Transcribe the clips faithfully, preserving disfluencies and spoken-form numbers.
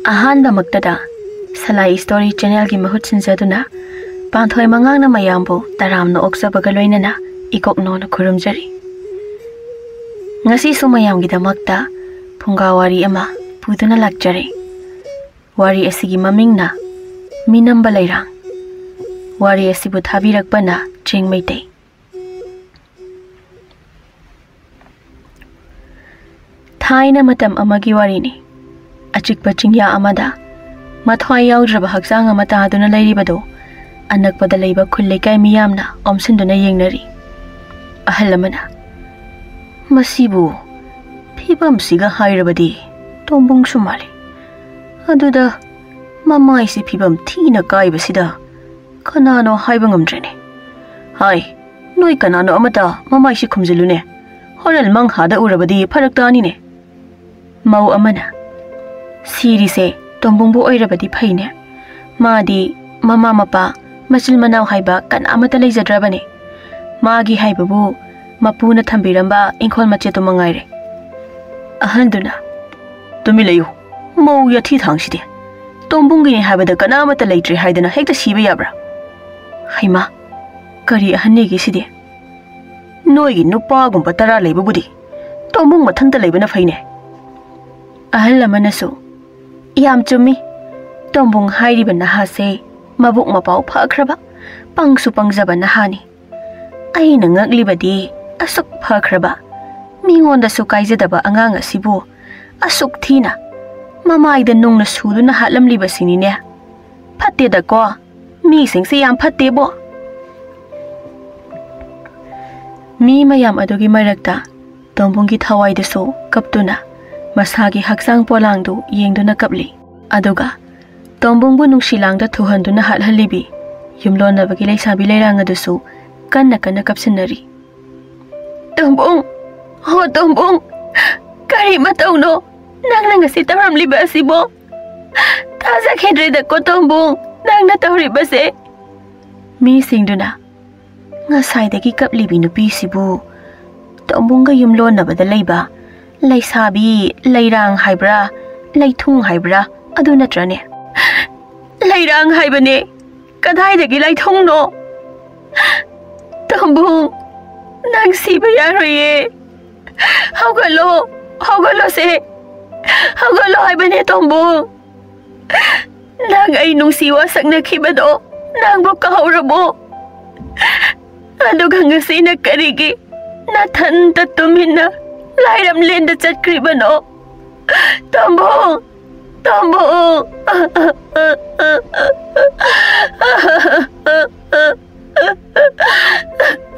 ꯑꯍꯥꯟꯕꯃꯛꯇꯗ ꯁꯂꯥꯏ story ꯆꯦꯅꯦꯜꯒꯤ ꯃꯍꯨꯠ ꯁꯤꯟꯖꯗꯨꯅ ꯄꯥꯟꯊꯣꯏ ꯃꯉꯥꯡꯅ ꯃꯌꯥꯝꯕꯨ ꯇꯔꯥꯝꯅ ꯑꯣꯛꯆꯕꯒ ꯂꯣꯏꯅꯅ ꯏꯀꯣꯛꯅꯣꯅ ꯈꯨꯔꯨꯝꯖꯔꯤ꯫ ꯉꯁꯤꯁꯨ ꯃꯌꯥꯝꯒꯤꯗꯃꯛꯇ ꯐꯨꯡꯒꯥ ꯋꯥꯔꯤ ꯑꯃ ꯄꯨꯗꯨꯅ ꯂꯥꯛꯆꯔꯤ꯫ ꯋꯥꯔꯤ ꯑꯁꯤꯒꯤ ꯃꯃꯤꯡꯅ ꯃꯤꯅꯝꯕ ꯂꯩꯔꯥꯡ꯫ ꯋꯥꯔꯤ ꯑꯁꯤꯕꯨ ꯊꯥꯕꯤꯔꯛꯄꯅ ꯆꯤꯡ ꯃꯩꯇꯩ꯫ ꯊꯥꯏꯅ ꯃꯇꯝ ꯑꯃꯒꯤ ꯋꯥꯔꯤꯅꯤ꯫ ꯑꯆꯤꯛꯄ ꯆꯤꯡꯌꯥ ꯑꯃꯗ ꯃꯊ꯭ꯋꯥꯏ ꯌꯥꯎꯗ꯭ꯔꯕ ꯍꯛꯆꯥꯡ ꯑꯃ ꯇꯥꯗꯨꯅ ꯂꯩꯔꯤꯕꯗꯨ ꯑꯅꯛꯄꯗ ꯂꯩꯕ ꯈꯨꯜ ꯂꯩꯀꯥꯏ ꯃꯤꯌꯥꯝꯅ ꯑꯣꯝꯁꯤꯟꯗꯨꯅ ꯌꯦꯡꯅꯔꯤ꯫ ꯑꯍꯜ ꯑꯃꯅ, "ꯃꯁꯤꯕꯨ ꯐꯤꯕꯝꯁꯤꯒ ꯍꯥꯏꯔꯕꯗꯤ ꯇꯣꯝꯕꯨꯡꯁꯨ ꯃꯥꯜꯂꯤ꯫ ꯑꯗꯨꯗ ꯃꯃꯥꯏꯁꯤ ꯐꯤꯕꯝ ꯊꯤꯅ ꯀꯥꯏꯕꯁꯤꯗ ꯀꯅꯥꯅꯣ ꯍꯥꯏꯕ ꯉꯝꯗ꯭ꯔꯦꯅꯦ꯫ ꯍꯥꯏ, ꯅꯣꯏ ꯀꯅꯥꯅꯣ ꯑꯃꯇ ꯃꯃꯥꯏꯁꯤ ꯈꯨꯝꯖꯤꯜꯂꯨꯅꯦ꯫ ꯍꯣꯔꯦꯟ ꯃꯪ ꯍꯥꯗ ꯎꯔꯕꯗꯤ ꯐꯔꯛ ꯇꯥꯅꯤꯅꯦ"꯫ ꯃꯧ ꯑꯃꯅ, "ꯁꯤꯔꯤꯁꯦ ꯇꯣꯝꯕꯨꯡꯕꯨ ꯑꯣꯏꯔꯕꯗꯤ ꯐꯩꯅꯦ꯫ ꯃꯥꯗꯤ ꯃꯃꯥ ꯃꯄꯥ, ꯃꯆꯤꯟ ꯃꯅꯥꯎ ꯍꯥꯏꯕ ꯀꯅꯥ ꯑꯃꯠꯇ ꯂꯩꯖꯗ꯭ꯔꯕꯅꯦ꯫ ꯃꯥꯒꯤ ꯍꯥꯏꯕꯕꯨ ꯃꯄꯨꯅ ꯊꯝꯕꯤꯔꯝꯕ ꯏꯪꯈꯣꯜ ꯃꯆꯦꯠꯇꯨ ꯃꯉꯥꯏꯔꯦ"꯫ ꯑꯍꯟꯗꯨꯅ, "ꯇꯨꯃꯤꯟ ꯂꯩꯌꯨ, ꯃꯧ ꯌꯥꯊꯤ ꯊꯥꯡꯁꯤꯗꯤ꯫ ꯇꯣꯝꯕꯨꯡꯒꯤꯅꯤ ꯍꯥꯏꯕꯗ ꯀꯅꯥ ꯑꯃꯠꯇ ꯂꯩꯇ꯭ꯔꯦ ꯍꯥꯏꯗꯅ ꯍꯦꯛꯇ ꯁꯤꯕ ꯌꯥꯕ꯭ꯔꯥ? ꯍꯩꯃꯥ, ꯀꯔꯤ ꯑꯍꯟꯅꯤꯒꯦ ꯁꯤꯗꯤ? ꯅꯣꯏꯒꯤ ꯅꯨꯄꯥꯒꯨꯝꯕ ꯇꯔꯥ ꯂꯩꯕꯕꯨꯗꯤ ꯇꯣꯝꯕꯨꯡ ꯃꯊꯟꯇ ꯂꯩꯕꯅ ꯐꯩꯅꯦ"꯫ ꯑꯍꯜ ꯑꯃꯅꯁꯨ, "ꯌꯥꯝ ꯆꯨꯝꯃꯤ꯫ ꯇꯣꯝꯕꯨꯡ ꯍꯥꯏꯔꯤꯕ ꯅꯍꯥꯁꯦ ꯃꯕꯨꯛ ꯃꯄꯥꯎ ꯐꯈ꯭ꯔꯕ, ꯄꯪꯁꯨ ꯄꯪꯖꯕ ꯅꯍꯥꯅꯤ꯫ ꯑꯩꯅ ꯉꯛꯂꯤꯕꯗꯤ ꯑꯁꯨꯛ ꯐꯈ꯭ꯔꯕ, ꯃꯤꯉꯣꯟꯗꯁꯨ ꯀꯥꯏꯖꯗꯕ ꯑꯉꯥꯡ ꯑꯁꯤꯕꯨ ꯑꯁꯨꯛ ꯊꯤꯅ ꯃꯃꯥꯏꯗ ꯅꯨꯡꯅ ꯁꯨꯗꯨꯅ ꯍꯥꯠꯂꯝꯂꯤꯕꯁꯤꯅꯤꯅꯦ꯫ ꯐꯠꯇꯦꯗꯀꯣ, ꯃꯤꯁꯤꯡꯁꯦ ꯌꯥꯝ ꯐꯠꯇꯦꯕꯣ"꯫ ꯃꯤ ꯃꯌꯥꯝ ꯑꯗꯨꯒꯤ ꯃꯔꯛꯇ ꯇꯣꯝꯕꯨꯡꯒꯤ ꯊꯋꯥꯏꯗꯨꯁꯨ ꯀꯞꯇꯨꯅ ꯃꯁꯥꯒꯤ ꯍꯛꯆꯥꯡ ꯄꯣꯂꯥꯡꯗꯨ ꯌꯦꯡꯗꯨꯅ ꯀꯞꯂꯤ꯫ ꯑꯗꯨꯒ ꯇꯣꯝꯕꯨꯡꯕꯨ ꯅꯨꯡꯁꯤ ꯂꯥꯡꯗ ꯊꯨꯍꯟꯗꯨꯅ ꯍꯥꯠꯍꯜꯂꯤꯕꯤ ꯌꯨꯝꯂꯣꯟꯅꯕꯒꯤ ꯂꯩꯁꯥꯕꯤ ꯂꯩꯔꯥꯡ ꯑꯗꯨꯁꯨ ꯀꯟꯅ ꯀꯟꯅ ꯀꯞꯁꯤꯟꯅꯔꯤ꯫ "ꯇꯣꯝꯕꯨꯡ! ꯍꯣ ꯇꯣꯝꯕꯨꯡ! ꯀꯔꯤ ꯃꯇꯧꯅꯣ ꯅꯪꯅ ꯉꯁꯤ ꯇꯧꯔꯝꯂꯤꯕ ꯑꯁꯤꯕꯣ? ꯊꯥꯖꯈꯤꯗ꯭ꯔꯦꯗꯀꯣ ꯇꯣꯝꯕꯨꯡ, ꯅꯪꯅ ꯇꯧꯔꯤꯕꯁꯦ"꯫ ꯃꯤꯁꯤꯡꯗꯨꯅ, "ꯉꯁꯥꯏꯗꯒꯤ ꯀꯞꯂꯤꯕꯤ ꯅꯨꯄꯤꯁꯤꯕꯨ ꯇꯣꯝꯕꯨꯡꯒ ꯌꯨꯝꯂꯣꯟꯅꯕꯗ ꯂꯩꯕ ꯂꯩꯁꯥꯕꯤ ꯂꯩꯔꯥꯡ ꯍꯥꯏꯕ꯭ꯔꯥ, ꯂꯩꯊꯨꯡ ꯍꯥꯏꯕ꯭ꯔꯥ, ꯑꯗꯨ ꯅꯠꯇ꯭ꯔꯅꯦ? ꯂꯩꯔꯥꯡ ꯍꯥꯏꯕꯅꯦ꯫ ꯀꯗꯥꯏꯗꯒꯤ ꯂꯥꯏꯊꯨꯡꯅꯣ? ꯇꯣꯝꯕꯨꯡ, ꯅꯪ ꯁꯤꯕ ꯌꯥꯔꯣꯏꯌꯦ꯫ ꯍꯧꯒꯠꯂꯣ, ꯍꯧꯒꯠꯂꯣꯁꯦ꯫ ꯍꯧꯒꯠꯂꯣ ꯍꯥꯏꯕꯅꯦ, ꯇꯣꯝꯕꯨꯡ꯫ ꯅꯪ ꯑꯩ ꯅꯨꯡꯁꯤ ꯋꯥꯁꯛꯅꯈꯤꯕꯗꯣ ꯅꯪꯕꯨ ꯀꯥꯎꯔꯕꯣ? ꯑꯗꯨꯒ ꯉꯁꯤꯅ ꯀꯔꯤꯒꯤ ꯅꯊꯟꯇ ꯇꯨꯃꯤꯟꯅ ꯂꯥꯏꯔꯝꯂꯦꯟꯗ ꯆꯠꯈ꯭ꯔꯤꯕꯅꯣ? ꯇꯣꯝꯕꯨꯡ, ꯇꯣꯝꯕꯨꯡ꯫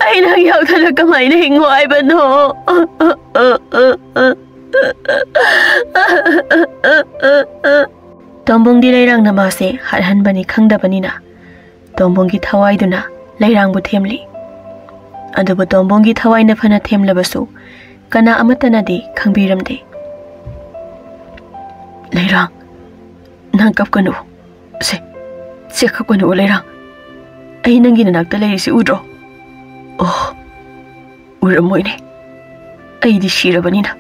ꯑꯩ ꯅꯪ ꯌꯥꯎꯗꯅ ꯀꯃꯥꯏꯅ ꯍꯤꯡꯉꯣ ꯍꯥꯏꯕꯅꯣ? ꯇꯣꯝꯕꯨꯡꯗꯤ ꯂꯩꯔꯥꯡꯅ ꯃꯥꯁꯦ ꯍꯥꯠꯍꯟꯕꯅꯤ ꯈꯪꯗꯕꯅꯤꯅ, ꯇꯣꯝꯕꯨꯡꯒꯤ ꯊꯋꯥꯏꯗꯨꯅ ꯂꯩꯔꯥꯡꯕꯨ ꯊꯦꯝꯂꯤ꯫ ꯑꯗꯨꯕꯨ ꯇꯣꯝꯕꯨꯡꯒꯤ ꯊꯋꯥꯏꯅ ꯐꯅ ꯊꯦꯝꯂꯕꯁꯨ, ꯀꯅꯥ ꯑꯃꯠꯇꯅꯗꯤ ꯈꯪꯕꯤꯔꯝꯗꯦ꯫ "ꯂꯩꯔꯥꯡ, ꯅꯪ ꯀꯞꯀꯅꯨ꯫ ꯁꯦ, ꯁꯦ, ꯀꯞꯀꯅꯨ, ꯂꯩꯔꯥꯡ꯫ ꯑꯩ ꯅꯪꯒꯤ ꯅꯅꯥꯛꯇ ꯂꯩꯔꯤꯁꯤ ꯎꯗ꯭ꯔꯣ?" "ꯑꯣ, ꯎꯔꯝꯃꯣꯏꯅꯦ꯫ ꯑꯩꯗꯤ ꯁꯤꯔꯕꯅꯤꯅ꯫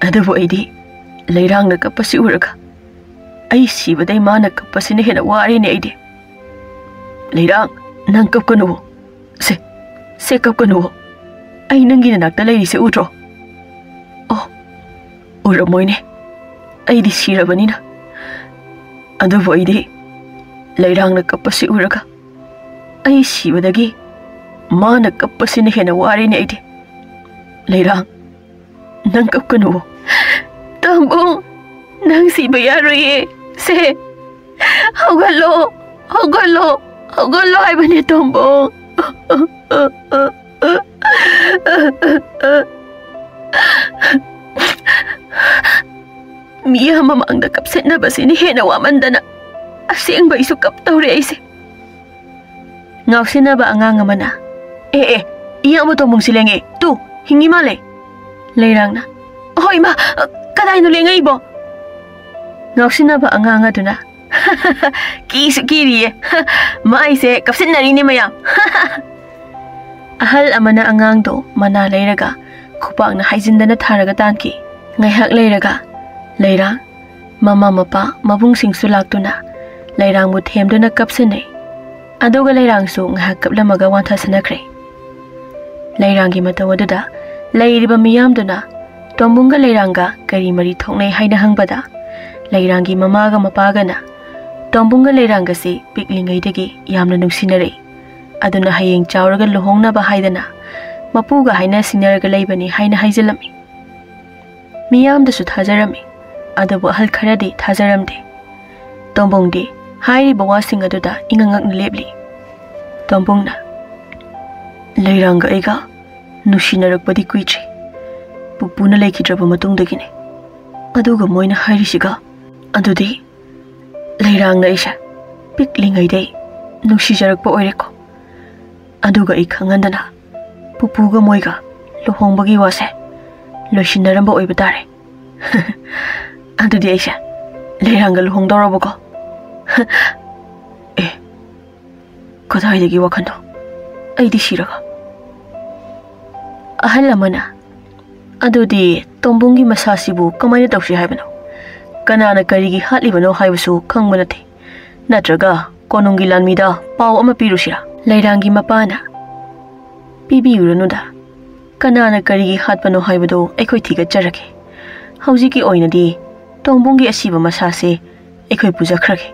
ꯑꯗꯨꯕꯨ ꯑꯩꯗꯤ ꯂꯩꯔꯥꯡꯅ ꯀꯞꯄꯁꯤ ꯎꯔꯒ ꯑꯩ ꯁꯤꯕꯗꯩ ꯃꯥꯅ ꯀꯞꯄꯁꯤꯅ ꯍꯦꯟꯅ ꯋꯥꯔꯦꯅꯦ ꯑꯩꯗꯤ꯫ ꯂꯩꯔꯥꯡ, ꯅꯪ ꯀꯞꯀꯅꯨ꯫ ꯁꯦ, ꯁꯦ, ꯀꯞꯀꯅꯨ꯫ ꯑꯩ ꯅꯪꯒꯤ ꯅꯅꯥꯛꯇ ꯂꯩꯔꯤꯁꯦ ꯎꯗ꯭ꯔꯣ? ꯑꯣ, ꯎꯔꯝꯃꯣꯏꯅꯦ꯫ ꯑꯩꯗꯤ ꯁꯤꯔꯕꯅꯤꯅ꯫ ꯑꯗꯨꯕꯨ ꯑꯩꯗꯤ ꯂꯩꯔꯥꯡꯅ ꯀꯞꯄꯁꯤ ꯎꯔꯒ ꯑꯩ ꯁꯤꯕꯗꯒꯤ ꯃꯥꯅ ꯀꯞꯄꯁꯤꯅ ꯍꯦꯟꯅ ꯋꯥꯔꯦꯅꯦ ꯑꯩꯗꯤ꯫ ꯂꯩꯔꯥꯡ, ꯅꯪ ꯀꯞꯀꯅꯨ꯫" "ꯇꯣꯝꯕꯨꯡ, ꯅꯪ ꯁꯤꯕ ꯌꯥꯔꯣꯏꯌꯦ꯫ ꯁꯦ, ꯍꯧꯒꯠꯂꯣ, ꯍꯧꯒꯠꯂꯣ, ꯍꯧꯒꯠꯂꯣ ꯍꯥꯏꯕꯅꯦ, ꯇꯣꯝꯕꯨꯡ꯫" ꯃꯤꯌꯥꯝ ꯃꯃꯥꯡꯗ ꯀꯞꯁꯤꯟꯅꯕꯁꯤꯅ ꯍꯦꯟꯅ ꯋꯥꯃꯟꯗꯅ ꯑꯁꯦꯡꯕ ꯑꯩꯁꯨ ꯀꯞꯇꯧꯔꯦ ꯑꯩꯁꯦ꯫ ꯉꯥꯎꯁꯤꯟꯅꯕ ꯑꯉꯥꯡ ꯑꯃꯅ, "ꯑꯦ, ꯑꯦ, ꯏꯌꯥꯝꯕ ꯇꯣꯝꯕꯨꯡꯁꯤ ꯂꯦꯡꯉꯦ꯫ ꯇꯨ, ꯍꯤꯡꯉꯤ ꯃꯥꯜꯂꯦ꯫" ꯂꯩꯔꯥꯡꯅ, "ꯑꯍꯣꯏ, ꯏꯃꯥ, ꯀꯗꯥꯏꯅꯣ ꯂꯦꯡꯉꯛꯏꯕꯣ?" ꯉꯥꯎꯁꯤꯟꯅꯕ ꯑꯉꯥꯡ ꯑꯗꯨꯅ, "ꯀꯤꯁꯨ ꯀꯤꯔꯤꯌꯦ꯫ ꯃꯥꯏꯁꯦ ꯀꯞꯁꯤꯟꯅꯔꯤꯅꯦ ꯃꯌꯥꯝ꯫" ꯑꯍꯜ ꯑꯃꯅ ꯑꯉꯥꯡꯗꯣ ꯃꯅꯥ ꯂꯩꯔꯒ ꯈꯨꯄꯥꯛꯅ ꯍꯥꯏꯖꯤꯟꯗꯅ ꯊꯥꯔꯒ ꯇꯥꯟꯈꯤ꯫ ꯉꯥꯏꯍꯥꯛ ꯂꯩꯔꯒ ꯂꯩꯔꯥꯡ ꯃꯃꯥ ꯃꯄꯥ ꯃꯕꯨꯡꯁꯤꯡꯁꯨ ꯂꯥꯛꯇꯨꯅ ꯂꯩꯔꯥꯡꯕꯨ ꯊꯦꯝꯗꯨꯅ ꯀꯞꯁꯟꯅꯩ꯫ ꯑꯗꯨꯒ ꯂꯩꯔꯥꯡꯁꯨ ꯉꯥꯏꯍꯥꯛ ꯀꯞꯂꯝꯃꯒ ꯋꯥꯟꯊꯁꯟꯅꯈ꯭ꯔꯦ꯫ ꯂꯩꯔꯥꯡꯒꯤ ꯃꯇꯧ ꯑꯗꯨꯗ ꯂꯩꯔꯤꯕ ꯃꯤꯌꯥꯝꯗꯨꯅ ꯇꯣꯝꯕꯨꯡꯒ ꯂꯩꯔꯥꯡꯒ ꯀꯔꯤ ꯃꯔꯤ ꯊꯣꯛꯅꯩ ꯍꯥꯏꯅ ꯍꯪꯕꯗ, ꯂꯩꯔꯥꯡꯒꯤ ꯃꯃꯥꯒ ꯃꯄꯥꯒꯅ ꯇꯣꯝꯕꯨꯡꯒ ꯂꯩꯔꯥꯡꯒꯁꯤ ꯄꯤꯛꯂꯤꯉꯩꯗꯒꯤ ꯌꯥꯝꯅ ꯅꯨꯡꯁꯤꯅꯔꯛꯏ, ꯑꯗꯨꯅ ꯍꯌꯦꯡ ꯆꯥꯎꯔꯒ ꯂꯨꯍꯣꯡꯅꯕ ꯍꯥꯏꯗꯅ ꯃꯄꯨꯒ ꯍꯥꯏꯅ ꯁꯤꯡꯅꯔꯒ ꯂꯩꯕꯅꯤ ꯍꯥꯏꯅ ꯍꯥꯏꯖꯤꯜꯂꯝꯃꯤ꯫ ꯃꯤꯌꯥꯝꯗꯁꯨ ꯊꯥꯖꯔꯝꯃꯤ, ꯑꯗꯨꯕꯨ ꯑꯍꯜ ꯈꯔꯗꯤ ꯊꯥꯖꯔꯝꯗꯦ꯫ ꯇꯣꯝꯕꯨꯡꯗꯤ ꯍꯥꯏꯔꯤꯕ ꯋꯥꯁꯤꯡ ꯑꯗꯨꯗ ꯏꯉꯛ ꯉꯛꯅ ꯂꯦꯞꯂꯤ꯫ ꯇꯣꯝꯕꯨꯡꯅ, "ꯂꯩꯔꯥꯡꯒ ꯑꯩꯒ ꯅꯨꯡꯁꯤꯅꯔꯛꯄꯗꯤ ꯀꯨꯏꯗ꯭ꯔꯤ, ꯄꯨꯄꯨꯅ ꯂꯩꯈꯤꯗ꯭ꯔꯕ ꯃꯇꯨꯡꯗꯒꯤꯅꯤ꯫ ꯑꯗꯨꯒ ꯃꯣꯏꯅ ꯍꯥꯏꯔꯤꯁꯤꯒ, ꯑꯗꯨꯗꯤ ꯂꯩꯔꯥꯡꯅ ꯑꯩꯁꯦ ꯄꯤꯛꯂꯤꯉꯩꯗꯩ ꯅꯨꯡꯁꯤꯖꯔꯛꯄ ꯑꯣꯏꯔꯦꯀꯣ꯫ ꯑꯗꯨꯒ ꯑꯩ ꯈꯪꯍꯟꯗꯅ ꯄꯨꯄꯨꯒ ꯃꯣꯏꯒ ꯂꯨꯍꯣꯡꯕꯒꯤ ꯋꯥꯁꯦ ꯂꯣꯏꯁꯤꯟꯅꯔꯝꯕ ꯑꯣꯏꯕ ꯇꯥꯔꯦ꯫ ꯑꯗꯨꯗꯤ ꯑꯩꯁꯦ ꯂꯩꯔꯥꯡꯒ ꯂꯨꯍꯣꯡꯗꯧꯔꯕꯀꯣ?" "ꯑꯦ, ꯀꯗꯥꯏꯗꯒꯤ ꯋꯥꯈꯜꯅꯣ? ꯑꯩꯗꯤ ꯁꯤꯔꯒ?" ꯑꯍꯜ ꯑꯃꯅ, "ꯑꯗꯨꯗꯤ ꯇꯣꯝꯕꯨꯡꯒꯤ ꯃꯁꯥꯁꯤꯕꯨ ꯀꯃꯥꯏꯅ ꯇꯧꯁꯤ ꯍꯥꯏꯕꯅꯣ? ꯀꯅꯥꯅ ꯀꯔꯤꯒꯤ ꯍꯥꯠꯂꯤꯕꯅꯣ ꯍꯥꯏꯕꯁꯨ ꯈꯪꯕ ꯅꯠꯇꯦ꯫ ꯅꯠꯇ꯭ꯔꯒ ꯀꯣꯅꯨꯡꯒꯤ ꯂꯥꯟꯃꯤꯗ ꯄꯥꯎ ꯑꯃ ꯄꯤꯔꯨꯁꯤꯔꯥ?" ꯂꯩꯔꯥꯡꯒꯤ ꯃꯄꯥꯅ, "ꯄꯤꯕꯤꯔꯨꯔꯅꯨꯗ꯫ ꯀꯅꯥꯅ ꯀꯔꯤꯒꯤ ꯍꯥꯠꯄꯅꯣ ꯍꯥꯏꯕꯗꯨ ꯑꯩꯈꯣꯏ ꯊꯤꯒꯠꯆꯔꯒꯦ꯫ ꯍꯧꯖꯤꯛꯀꯤ ꯑꯣꯏꯅꯗꯤ ꯇꯣꯝꯕꯨꯡꯒꯤ ꯑꯁꯤꯕ ꯃꯁꯥꯁꯦ ꯑꯩꯈꯣꯏ ꯄꯨꯖꯈ꯭ꯔꯒꯦ꯫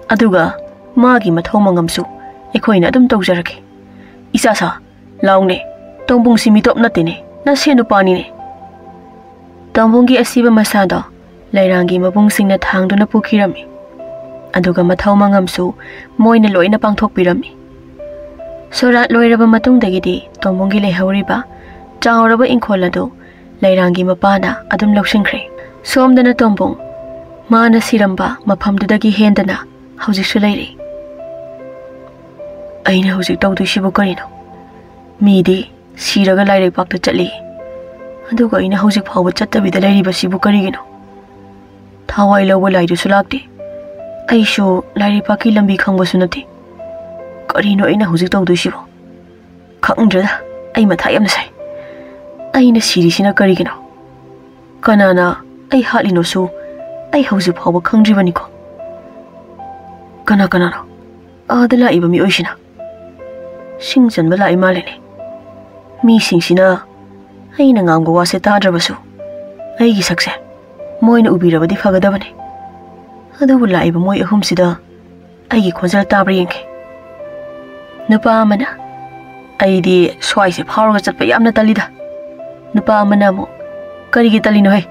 ꯑꯗꯨꯒ ꯃꯥꯒꯤ ꯃꯊꯧ ꯃꯉꯝꯁꯨ ꯑꯩꯈꯣꯏꯅ ꯑꯗꯨꯝ ꯇꯧꯖꯔꯒꯦ꯫ ꯏꯆꯥꯁꯥ, ꯂꯥꯎꯅꯦ, ꯇꯣꯝꯕꯨꯡꯁꯤ ꯃꯤꯇꯣꯞ ꯅꯠꯇꯦꯅꯦ, ꯅꯁꯦ ꯅꯨꯄꯥꯅꯤꯅꯦ꯫" ꯇꯣꯝꯕꯨꯡꯒꯤ ꯑꯁꯤꯕ ꯃꯁꯥꯗꯣ ꯂꯩꯔꯥꯡꯒꯤ ꯃꯕꯨꯡꯁꯤꯡꯅ ꯊꯥꯡꯗꯨꯅ ꯄꯨꯈꯤꯔꯝꯃꯤ꯫ ꯑꯗꯨꯒ ꯃꯊꯧ ꯃꯉꯝꯁꯨ ꯃꯣꯏꯅ ꯂꯣꯏꯅ ꯄꯥꯡꯊꯣꯛꯄꯤꯔꯝꯃꯤ꯫ ꯁꯣꯔꯥꯠ ꯂꯣꯏꯔꯕ ꯃꯇꯨꯡꯗꯒꯤꯗꯤ ꯇꯣꯝꯕꯨꯡꯒꯤ ꯂꯩꯍꯧꯔꯤꯕ ꯆꯥꯎꯔꯕ ꯏꯪꯈꯣꯜ ꯑꯗꯨ ꯂꯩꯔꯥꯡꯒꯤ ꯃꯄꯥꯅ ꯑꯗꯨꯝ ꯂꯧꯁꯤꯟꯈ꯭ꯔꯦ꯫ ꯁꯣꯝꯗꯅ ꯇꯣꯝꯕꯨꯡ ꯃꯥꯅ ꯁꯤꯔꯝꯕ ꯃꯐꯝꯗꯨꯗꯒꯤ ꯍꯦꯟꯗꯅ ꯍꯧꯖꯤꯛꯁꯨ ꯂꯩꯔꯤ꯫ "ꯑꯩꯅ ꯍꯧꯖꯤꯛ ꯇꯧꯗꯣꯏꯁꯤꯕꯨ ꯀꯔꯤꯅꯣ? ꯃꯤꯗꯤ ꯁꯤꯔꯒ ꯂꯥꯏꯔꯩꯄꯥꯛꯇ ꯆꯠꯂꯤ, ꯑꯗꯨꯒ ꯑꯩꯅ ꯍꯧꯖꯤꯛ ꯐꯥꯎꯕ ꯆꯠꯇꯕꯤꯗ ꯂꯩꯔꯤꯕꯁꯤꯕꯨ ꯀꯔꯤꯒꯤꯅꯣ? ꯊꯋꯥꯏ ꯂꯧꯕ ꯂꯥꯏꯗꯨꯁꯨ ꯂꯥꯛꯇꯦ, ꯑꯩꯁꯨ ꯂꯥꯏꯔꯩꯄꯥꯛꯀꯤ ꯂꯝꯕꯤ ꯈꯪꯕꯁꯨ ꯅꯠꯇꯦ꯫ ꯀꯔꯤꯅꯣ ꯑꯩꯅ ꯍꯧꯖꯤꯛ ꯇꯧꯗꯣꯏꯁꯤꯕꯣ? ꯈꯪꯗ꯭ꯔꯦꯗ, ꯑꯩ ꯃꯊꯥ ꯌꯥꯝꯅ ꯁꯥꯏ꯫ ꯑꯩꯅ ꯁꯤꯔꯤꯁꯤꯅ ꯀꯔꯤꯒꯤꯅꯣ? ꯀꯅꯥꯅ ꯑꯩ ꯍꯥꯠꯂꯤꯅꯣꯁꯨ ꯑꯩ ꯍꯧꯖꯤꯛ ꯐꯥꯎꯕ ꯈꯪꯗ꯭ꯔꯤꯕꯅꯤꯀꯣ꯫ ꯀꯅꯥ ꯀꯅꯥꯅꯣ ꯑꯥꯗ ꯂꯥꯛꯏꯕ ꯃꯤꯑꯣꯏꯁꯤꯅ? ꯁꯤꯡ ꯆꯟꯕ ꯂꯥꯛꯏ ꯃꯥꯜꯂꯦꯅꯦ꯫ ꯃꯤꯁꯤꯡꯁꯤꯅ ꯑꯩꯅ ꯉꯥꯡꯕ ꯋꯥꯁꯦ ꯇꯥꯗ꯭ꯔꯕꯁꯨ, ꯑꯩꯒꯤ ꯁꯛꯁꯦ ꯃꯣꯏꯅ ꯎꯕꯤꯔꯕꯗꯤ ꯐꯒꯗꯕꯅꯤ꯫ ꯑꯗꯨꯕꯨ ꯂꯥꯛꯏꯕ ꯃꯣꯏ ꯑꯍꯨꯝꯁꯤꯗ ꯑꯩꯒꯤ ꯈꯣꯟꯖꯦꯜ ꯇꯥꯕ꯭ꯔꯥ ꯌꯦꯡꯒꯦ꯫ ꯅꯨꯄꯥ ꯑꯃꯅ, "ꯑꯩꯗꯤ ꯁ꯭ꯋꯥꯏꯁꯦ ꯐꯥꯎꯔꯒ ꯆꯠꯄ ꯌꯥꯝꯅ ꯇꯜꯂꯤꯗ"꯫ ꯅꯨꯄꯥ ꯑꯃꯅ ꯑꯃꯨꯛ, "ꯀꯔꯤꯒꯤ ꯇꯜꯂꯤꯅꯣꯍꯦ?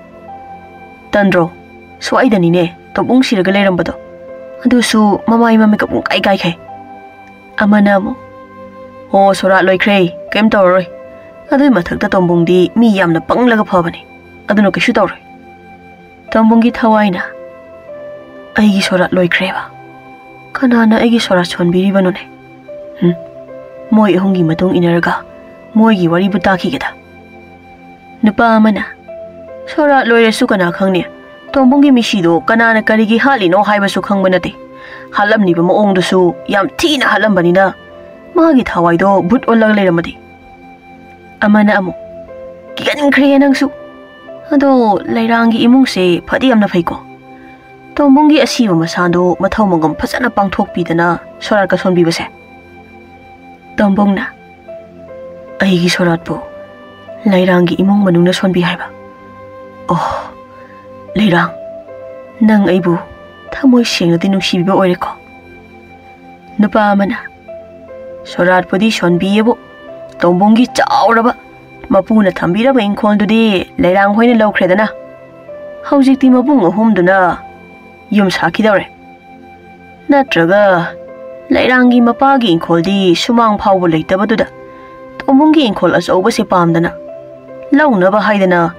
ꯇꯟꯗ꯭ꯔꯣ? ꯁ꯭ꯋꯥꯏꯗꯅꯤꯅꯦ ꯇꯣꯝꯕꯨꯡ ꯁꯤꯔꯒ ꯂꯩꯔꯝꯕꯗꯣ꯫ ꯑꯗꯨꯁꯨ ꯃꯃꯥꯏ ꯃꯃꯤꯠꯀ ꯄꯨꯡꯀꯥꯏ ꯀꯥꯏꯈꯩ"꯫ ꯑꯃꯅ ꯑꯃꯨꯛ, "ꯑꯣ, ꯁꯣꯔꯥꯠ ꯂꯣꯏꯈ꯭ꯔꯦ, ꯀꯩꯝ ꯇꯧꯔꯔꯣꯏ꯫ ꯑꯗꯨꯏ ꯃꯊꯛꯇ ꯇꯣꯝꯕꯨꯡꯗꯤ ꯃꯤ ꯌꯥꯝꯅ ꯄꯪꯂꯒ ꯐꯕꯅꯤ, ꯑꯗꯨꯅ ꯀꯩꯁꯨ ꯇꯧꯔꯣꯏ"꯫ ꯇꯣꯝꯕꯨꯡꯒꯤ ꯊꯋꯥꯏꯅ, "ꯑꯩꯒꯤ ꯁꯣꯔꯥꯠ ꯂꯣꯏꯈ꯭ꯔꯦꯕ? ꯀꯅꯥꯅ ꯑꯩꯒꯤ ꯁꯣꯔꯥꯠ ꯁꯣꯟꯕꯤꯔꯤꯕꯅꯣꯅꯦ? ꯍꯨꯝ, ꯃꯣꯏ ꯑꯍꯨꯝꯒꯤ ꯃꯇꯨꯡ ꯏꯟꯅꯔꯒ ꯃꯣꯏꯒꯤ ꯋꯥꯔꯤꯕꯨ ꯇꯥꯈꯤꯒꯦꯗ"꯫ ꯅꯨꯄꯥ ꯑꯃꯅ, "ꯁꯣꯔꯥꯠ ꯂꯣꯏꯔꯁꯨ ꯀꯅꯥ ꯈꯪꯅꯤ? ꯇꯣꯝꯕꯨꯡꯒꯤ ꯃꯤꯁꯤꯗꯣ ꯀꯅꯥꯅ ꯀꯔꯤꯒꯤ ꯍꯥꯠꯂꯤꯅꯣ ꯍꯥꯏꯕꯁꯨ ꯈꯪꯕ ꯅꯠꯇꯦ꯫ ꯍꯥꯠꯂꯝꯂꯤꯕ ꯃꯑꯣꯡꯗꯨꯁꯨ ꯌꯥꯝ ꯊꯤꯅ ꯍꯥꯠꯂꯝꯕꯅꯤꯅ ꯃꯥꯒꯤ ꯊꯋꯥꯏꯗꯣ ꯚꯨꯠ ꯑꯣꯜꯂꯒ ꯂꯩꯔꯝꯃꯗꯤ"꯫ ꯑꯃꯅ ꯑꯃꯨꯛ, "ꯀꯤꯒꯟꯈ꯭ꯔꯦ ꯅꯪꯁꯨ꯫ ꯑꯗꯣ ꯂꯩꯔꯥꯡꯒꯤ ꯏꯃꯨꯡꯁꯦ ꯐꯗꯤ ꯌꯥꯝꯅ ꯐꯩꯀꯣ꯫ ꯇꯣꯝꯕꯨꯡꯒꯤ ꯑꯁꯤꯕ ꯃꯁꯥꯗꯣ ꯃꯊꯧ ꯃꯉꯝ ꯐꯖꯅ ꯄꯥꯡꯊꯣꯛꯄꯤꯗꯅ ꯁꯣꯔꯥꯠꯀ ꯁꯣꯟꯕꯤꯕꯁꯦ"꯫ ꯇꯣꯝꯕꯨꯡꯅ, "ꯑꯩꯒꯤ ꯁꯣꯔꯥꯠꯄꯨ ꯂꯩꯔꯥꯡꯒꯤ ꯏꯃꯨꯡ ꯃꯅꯨꯡꯅ ꯁꯣꯟꯕꯤ ꯍꯥꯏꯕ? ꯑꯣ, ꯂꯩꯔꯥꯡ, ꯅꯪ ꯑꯩꯕꯨ ꯊꯃꯣꯏ ꯁꯦꯡꯅꯗꯤ ꯅꯨꯡꯁꯤꯕꯤꯕ ꯑꯣꯏꯔꯦꯀꯣ"꯫ ꯅꯨꯄꯥ ꯑꯃꯅ, "ꯁꯣꯔꯥꯠꯄꯨꯗꯤ ꯁꯣꯟꯕꯤꯌꯦꯕꯨ, ꯇꯣꯝꯕꯨꯡꯒꯤ ꯆꯥꯎꯔꯕ ꯃꯄꯨꯅ ꯊꯝꯕꯤꯔꯕ ꯏꯪꯈꯣꯜꯗꯨꯗꯤ ꯂꯩꯔꯥꯡ ꯍꯣꯏꯅ ꯂꯧꯈ꯭ꯔꯦꯗꯅ꯫ ꯍꯧꯖꯤꯛꯇꯤ ꯃꯕꯨꯡ ꯑꯍꯨꯝꯗꯨꯅ ꯌꯨꯝ ꯁꯥꯈꯤꯗꯧꯔꯦ꯫ ꯅꯠꯇ꯭ꯔꯒ ꯂꯩꯔꯥꯡꯒꯤ ꯃꯄꯥꯒꯤ ꯏꯪꯈꯣꯜꯗꯤ ꯁꯨꯃꯥꯡ ꯐꯥꯎꯕ ꯂꯩꯇꯕꯗꯨꯗ ꯇꯣꯝꯕꯨꯡꯒꯤ ꯏꯪꯈꯣꯜ ꯑꯆꯧꯕꯁꯦ ꯄꯥꯝꯗꯅ ꯂꯧꯅꯕ ꯍꯥꯏꯗꯅ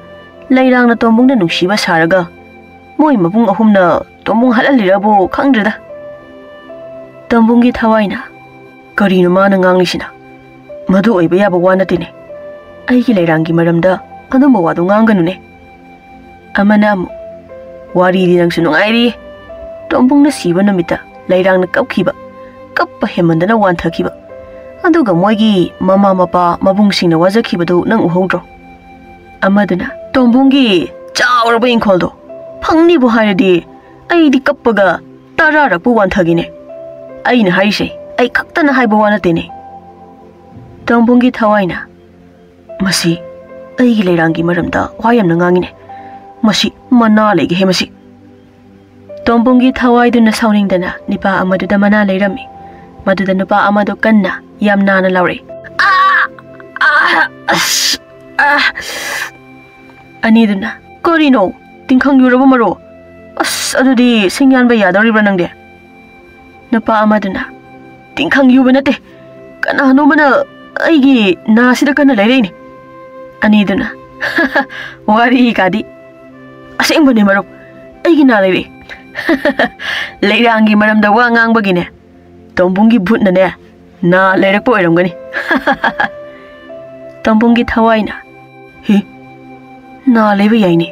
ꯂꯩꯔꯥꯡꯅ ꯇꯣꯝꯕꯨꯡꯗ ꯅꯨꯡꯁꯤꯕ ꯁꯥꯔꯒ ꯃꯣꯏ ꯃꯕꯨꯡ ꯑꯍꯨꯝꯅ ꯇꯣꯝꯕꯨꯡ ꯍꯥꯠꯍꯜꯂꯤꯔꯕꯨ ꯈꯪꯗ꯭ꯔꯦꯗ"꯫ ꯇꯣꯝꯕꯨꯡꯒꯤ ꯊꯋꯥꯏꯅ, "ꯀꯔꯤꯅꯣ ꯃꯥꯅ ꯉꯥꯡꯂꯤꯁꯤꯅ? ꯃꯗꯨ ꯑꯣꯏꯕ ꯌꯥꯕ ꯋꯥ ꯅꯠꯇꯦꯅꯦ꯫ ꯑꯩꯒꯤ ꯂꯩꯔꯥꯡꯒꯤ ꯃꯔꯝꯗ ꯑꯗꯨꯝꯕ ꯋꯥꯗꯣ ꯉꯥꯡꯒꯅꯨꯅꯦ"꯫ ꯑꯃꯅ ꯑꯃꯨꯛ, "ꯋꯥꯔꯤꯗꯤ ꯅꯪꯁꯨ ꯅꯨꯡꯉꯥꯏꯔꯤ꯫ ꯇꯣꯝꯕꯨꯡꯅ ꯁꯤꯕ ꯅꯨꯃꯤꯠꯇ ꯂꯩꯔꯥꯡꯅ ꯀꯞꯈꯤꯕ, ꯀꯞꯄ ꯍꯦꯟꯃꯟꯗꯅ ꯋꯥꯟꯊꯈꯤꯕ, ꯑꯗꯨꯒ ꯃꯣꯏꯒꯤ ꯃꯃꯥ ꯃꯄꯥ ꯃꯕꯨꯡꯁꯤꯡꯅ ꯋꯥꯖꯈꯤꯕꯗꯨ ꯅꯪ ꯎꯍꯧꯗ꯭ꯔꯣ?" ꯑꯃꯗꯨꯅ, "ꯇꯣꯝꯕꯨꯡꯒꯤ ꯆꯥꯎꯔꯕ ꯏꯪꯈꯣꯜꯗꯣ ꯐꯪꯅꯤꯕꯨ ꯍꯥꯏꯔꯗꯤ ꯑꯩꯗꯤ ꯀꯞꯄꯒ ꯇꯔꯥꯔꯛꯄꯨ ꯋꯥꯟꯊꯒꯦꯅꯦ꯫ ꯑꯩꯅ ꯍꯥꯏꯔꯤꯁꯦ ꯑꯩ ꯈꯛꯇꯅ ꯍꯥꯏꯕ ꯋꯥ ꯅꯠꯇꯦꯅꯦ꯫ ꯇꯣꯝꯕꯨꯡꯒꯤ ꯊꯋꯥꯏꯅ, "ꯃꯁꯤ ꯑꯩꯒꯤ ꯂꯩꯔꯥꯡꯒꯤ ꯃꯔꯝꯗ ꯋꯥ ꯌꯥꯝꯅ ꯉꯥꯡꯉꯤꯅꯦ꯫ ꯃꯁꯤ ꯃꯅꯥ ꯂꯩꯒꯦ ꯍꯦ ꯃꯁꯤ!" ꯇꯣꯝꯕꯨꯡꯒꯤ ꯊꯋꯥꯏꯗꯨꯅ ꯁꯥꯎꯅꯤꯡꯗꯅ ꯅꯤꯄꯥ ꯑꯃꯗꯨꯗ ꯃꯅꯥ ꯂꯩꯔꯝꯃꯤ꯫ ꯃꯗꯨꯗ ꯅꯨꯄꯥ ꯑꯃꯗꯨ ꯀꯟꯅ ꯌꯥꯝ ꯅꯥꯅ ꯂꯥꯎꯔꯛꯏ, "ꯑꯥ! ꯑꯥ! ꯑꯁ! ꯑꯥ!" ꯑꯅꯤꯗꯨꯅ, "ꯀꯔꯤꯅꯣ? ꯇꯤꯡꯈꯪ ꯌꯨꯔꯕ ꯃꯔꯣ? ꯑꯁ, ꯑꯗꯨꯗꯤ ꯁꯤꯡ ꯌꯥꯟꯕ ꯌꯥꯗꯧꯔꯤꯕ꯭ꯔꯥ ꯅꯪꯗꯤ?" ꯅꯨꯄꯥ ꯑꯃꯗꯨꯅ, "ꯇꯤꯡꯈꯪ ꯌꯨꯕ ꯅꯠꯇꯦ, ꯀꯅꯥꯅꯣꯝꯃꯅ ꯑꯩꯒꯤ ꯅꯥꯁꯤꯗ ꯀꯟꯅ ꯂꯩꯔꯛꯏꯅꯦ꯫" ꯑꯅꯤꯗꯨꯅ, "ꯋꯥꯔꯤ ꯀꯥꯗꯤ! ꯑꯁꯦꯡꯕꯅꯦ ꯃꯔꯨꯞ, ꯑꯩꯒꯤ ꯅꯥ ꯂꯩꯔꯛꯏ꯫" ꯂꯩꯔꯥꯡꯒꯤ ꯃꯔꯝꯗ ꯋꯥ ꯉꯥꯡꯕꯒꯤꯅꯦ꯫ ꯇꯣꯝꯕꯨꯡꯒꯤ ꯚꯨꯠꯅꯅꯦ, ꯅꯥ ꯂꯩꯔꯛꯄ ꯑꯣꯏꯔꯝꯒꯅꯤ꯫ ꯇꯣꯝꯕꯨꯡꯒꯤ ꯊꯋꯥꯏꯅ, "ꯍꯤ, ꯅꯥ ꯂꯩꯕ ꯌꯥꯏꯅꯦ꯫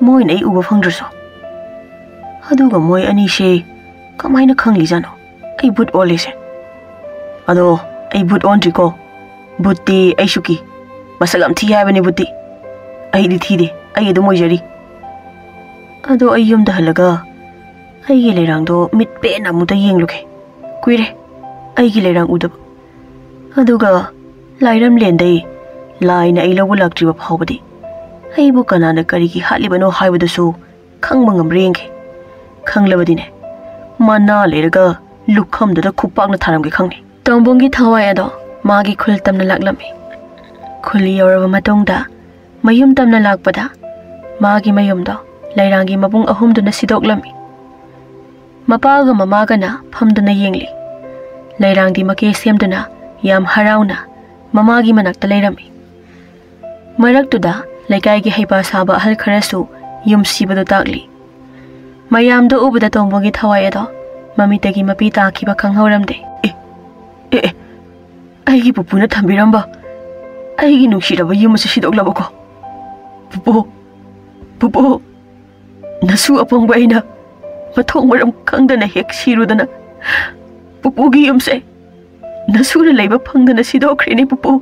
ꯃꯣꯏꯅ ꯑꯩ ꯎꯕ ꯐꯪꯗ꯭ꯔꯁꯨ꯫ ꯑꯗꯨꯒ ꯃꯣꯏ ꯑꯅꯤꯁꯦ ꯀꯃꯥꯏꯅ ꯈꯪꯂꯤꯖꯥꯠꯅꯣ ꯑꯩ ꯚꯨꯠ ꯑꯣꯜꯂꯤꯁꯦ? ꯑꯗꯣ ꯑꯩ ꯚꯨꯠ ꯑꯣꯟꯗ꯭ꯔꯤꯀꯣ꯫ ꯚꯨꯠꯇꯤ ꯑꯩꯁꯨ ꯀꯤ꯫ ꯃꯁꯛ ꯌꯥꯝ ꯊꯤ ꯍꯥꯏꯕꯅꯤ ꯚꯨꯠꯇꯤ꯫ ꯑꯩꯗꯤ ꯊꯤꯗꯦ, ꯑꯩ ꯑꯗꯨꯝ ꯑꯣꯏꯖꯔꯤ꯫ ꯑꯗꯣ ꯑꯩ ꯌꯨꯝꯗ ꯍꯜꯂꯒ ꯑꯩꯒꯤ ꯂꯩꯔꯥꯡꯗꯣ ꯃꯤꯠ ꯄꯦꯟꯅ ꯑꯃꯨꯛꯇ ꯌꯦꯡꯂꯨꯒꯦ꯫ ꯀꯨꯏꯔꯦ ꯑꯩꯒꯤ ꯂꯩꯔꯥꯡ ꯎꯗꯕ꯫ ꯑꯗꯨꯒ ꯂꯥꯏꯔꯝꯂꯦꯟꯗꯩ ꯂꯥꯏꯅ ꯑꯩ ꯂꯧꯕ ꯂꯥꯛꯇ꯭ꯔꯤꯕ ꯐꯥꯎꯕꯗꯤ ꯑꯩꯕꯨ ꯀꯅꯥꯅ ꯀꯔꯤꯒꯤ ꯍꯥꯠꯂꯤꯕꯅꯣ ꯍꯥꯏꯕꯗꯨꯁꯨ ꯈꯪꯕ ꯉꯝꯕ꯭ꯔꯥ ꯌꯦꯡꯒꯦ꯫ ꯈꯪꯂꯕꯗꯤꯅꯦ, ꯃꯅꯥ ꯂꯩꯔꯒ ꯂꯨꯈꯝꯗꯨꯗ ꯈꯨꯄꯥꯛꯅ ꯊꯥꯔꯝꯒꯦ ꯈꯪꯅꯤ꯫" ꯇꯣꯝꯕꯣꯡꯒꯤ ꯊꯋꯥꯏ ꯑꯗꯣ ꯃꯥꯒꯤ ꯈꯨꯜ ꯇꯝꯅ ꯂꯥꯛꯂꯝꯃꯤ꯫ ꯈꯨꯜ ꯌꯧꯔꯕ ꯃꯇꯨꯡꯗ ꯃꯌꯨꯝ ꯇꯝꯅ ꯂꯥꯛꯄꯗ ꯃꯥꯒꯤ ꯃꯌꯨꯝꯗꯣ ꯂꯩꯔꯥꯡꯒꯤ ꯃꯕꯨꯡ ꯑꯍꯨꯝꯗꯨꯅ ꯁꯤꯗꯣꯛꯂꯝꯃꯤ꯫ ꯃꯄꯥꯒ ꯃꯃꯥꯒꯅ ꯐꯝꯗꯨꯅ ꯌꯦꯡꯂꯤ꯫ ꯂꯩꯔꯥꯡꯗꯤ ꯃꯀꯦ ꯁꯦꯝꯗꯨꯅ ꯌꯥꯝ ꯍꯔꯥꯎꯅ ꯃꯃꯥꯒꯤ ꯃꯅꯥꯛꯇ ꯂꯩꯔꯝꯃꯤ꯫ ꯃꯔꯛꯇꯨꯗ ꯂꯩꯀꯥꯏꯒꯤ ꯍꯩꯄꯥ ꯁꯥꯕ ꯑꯍꯜ ꯈꯔꯁꯨ ꯌꯨꯝ ꯁꯤꯕꯗꯨ ꯇꯥꯛꯂꯤ꯫ ꯃꯌꯥꯝꯗꯣ ꯎꯕꯗ ꯇꯣꯝꯕꯣꯒꯤ ꯊꯋꯥꯏ ꯑꯗꯣ ꯃꯃꯤꯠꯇꯒꯤ ꯃꯄꯤ ꯇꯥꯈꯤꯕ ꯈꯪꯍꯧꯔꯝꯗꯦ꯫ "ꯑꯦ, ꯑꯦ, ꯑꯦ, ꯑꯩꯒꯤ ꯄꯨꯄꯨꯅ ꯊꯝꯕꯤꯔꯝꯕ ꯑꯩꯒꯤ ꯅꯨꯡꯁꯤꯔꯕ ꯌꯨꯝ ꯑꯁꯤ ꯁꯤꯗꯣꯛꯂꯕꯀꯣ? ꯄꯨꯄꯨ, ꯄꯨꯄꯨ, ꯅꯁꯨ ꯑꯄꯪꯕ ꯑꯩꯅ ꯃꯊꯣꯡ ꯃꯔꯝ ꯈꯪꯗꯅ ꯍꯦꯛ ꯁꯤꯔꯨꯗꯅ ꯄꯨꯄꯨꯒꯤ ꯌꯨꯝꯁꯦ ꯅꯁꯨꯅ ꯂꯩꯕ ꯐꯪꯗꯅ ꯁꯤꯗꯣꯛꯈ꯭ꯔꯦꯅꯦ ꯄꯨꯄꯨ꯫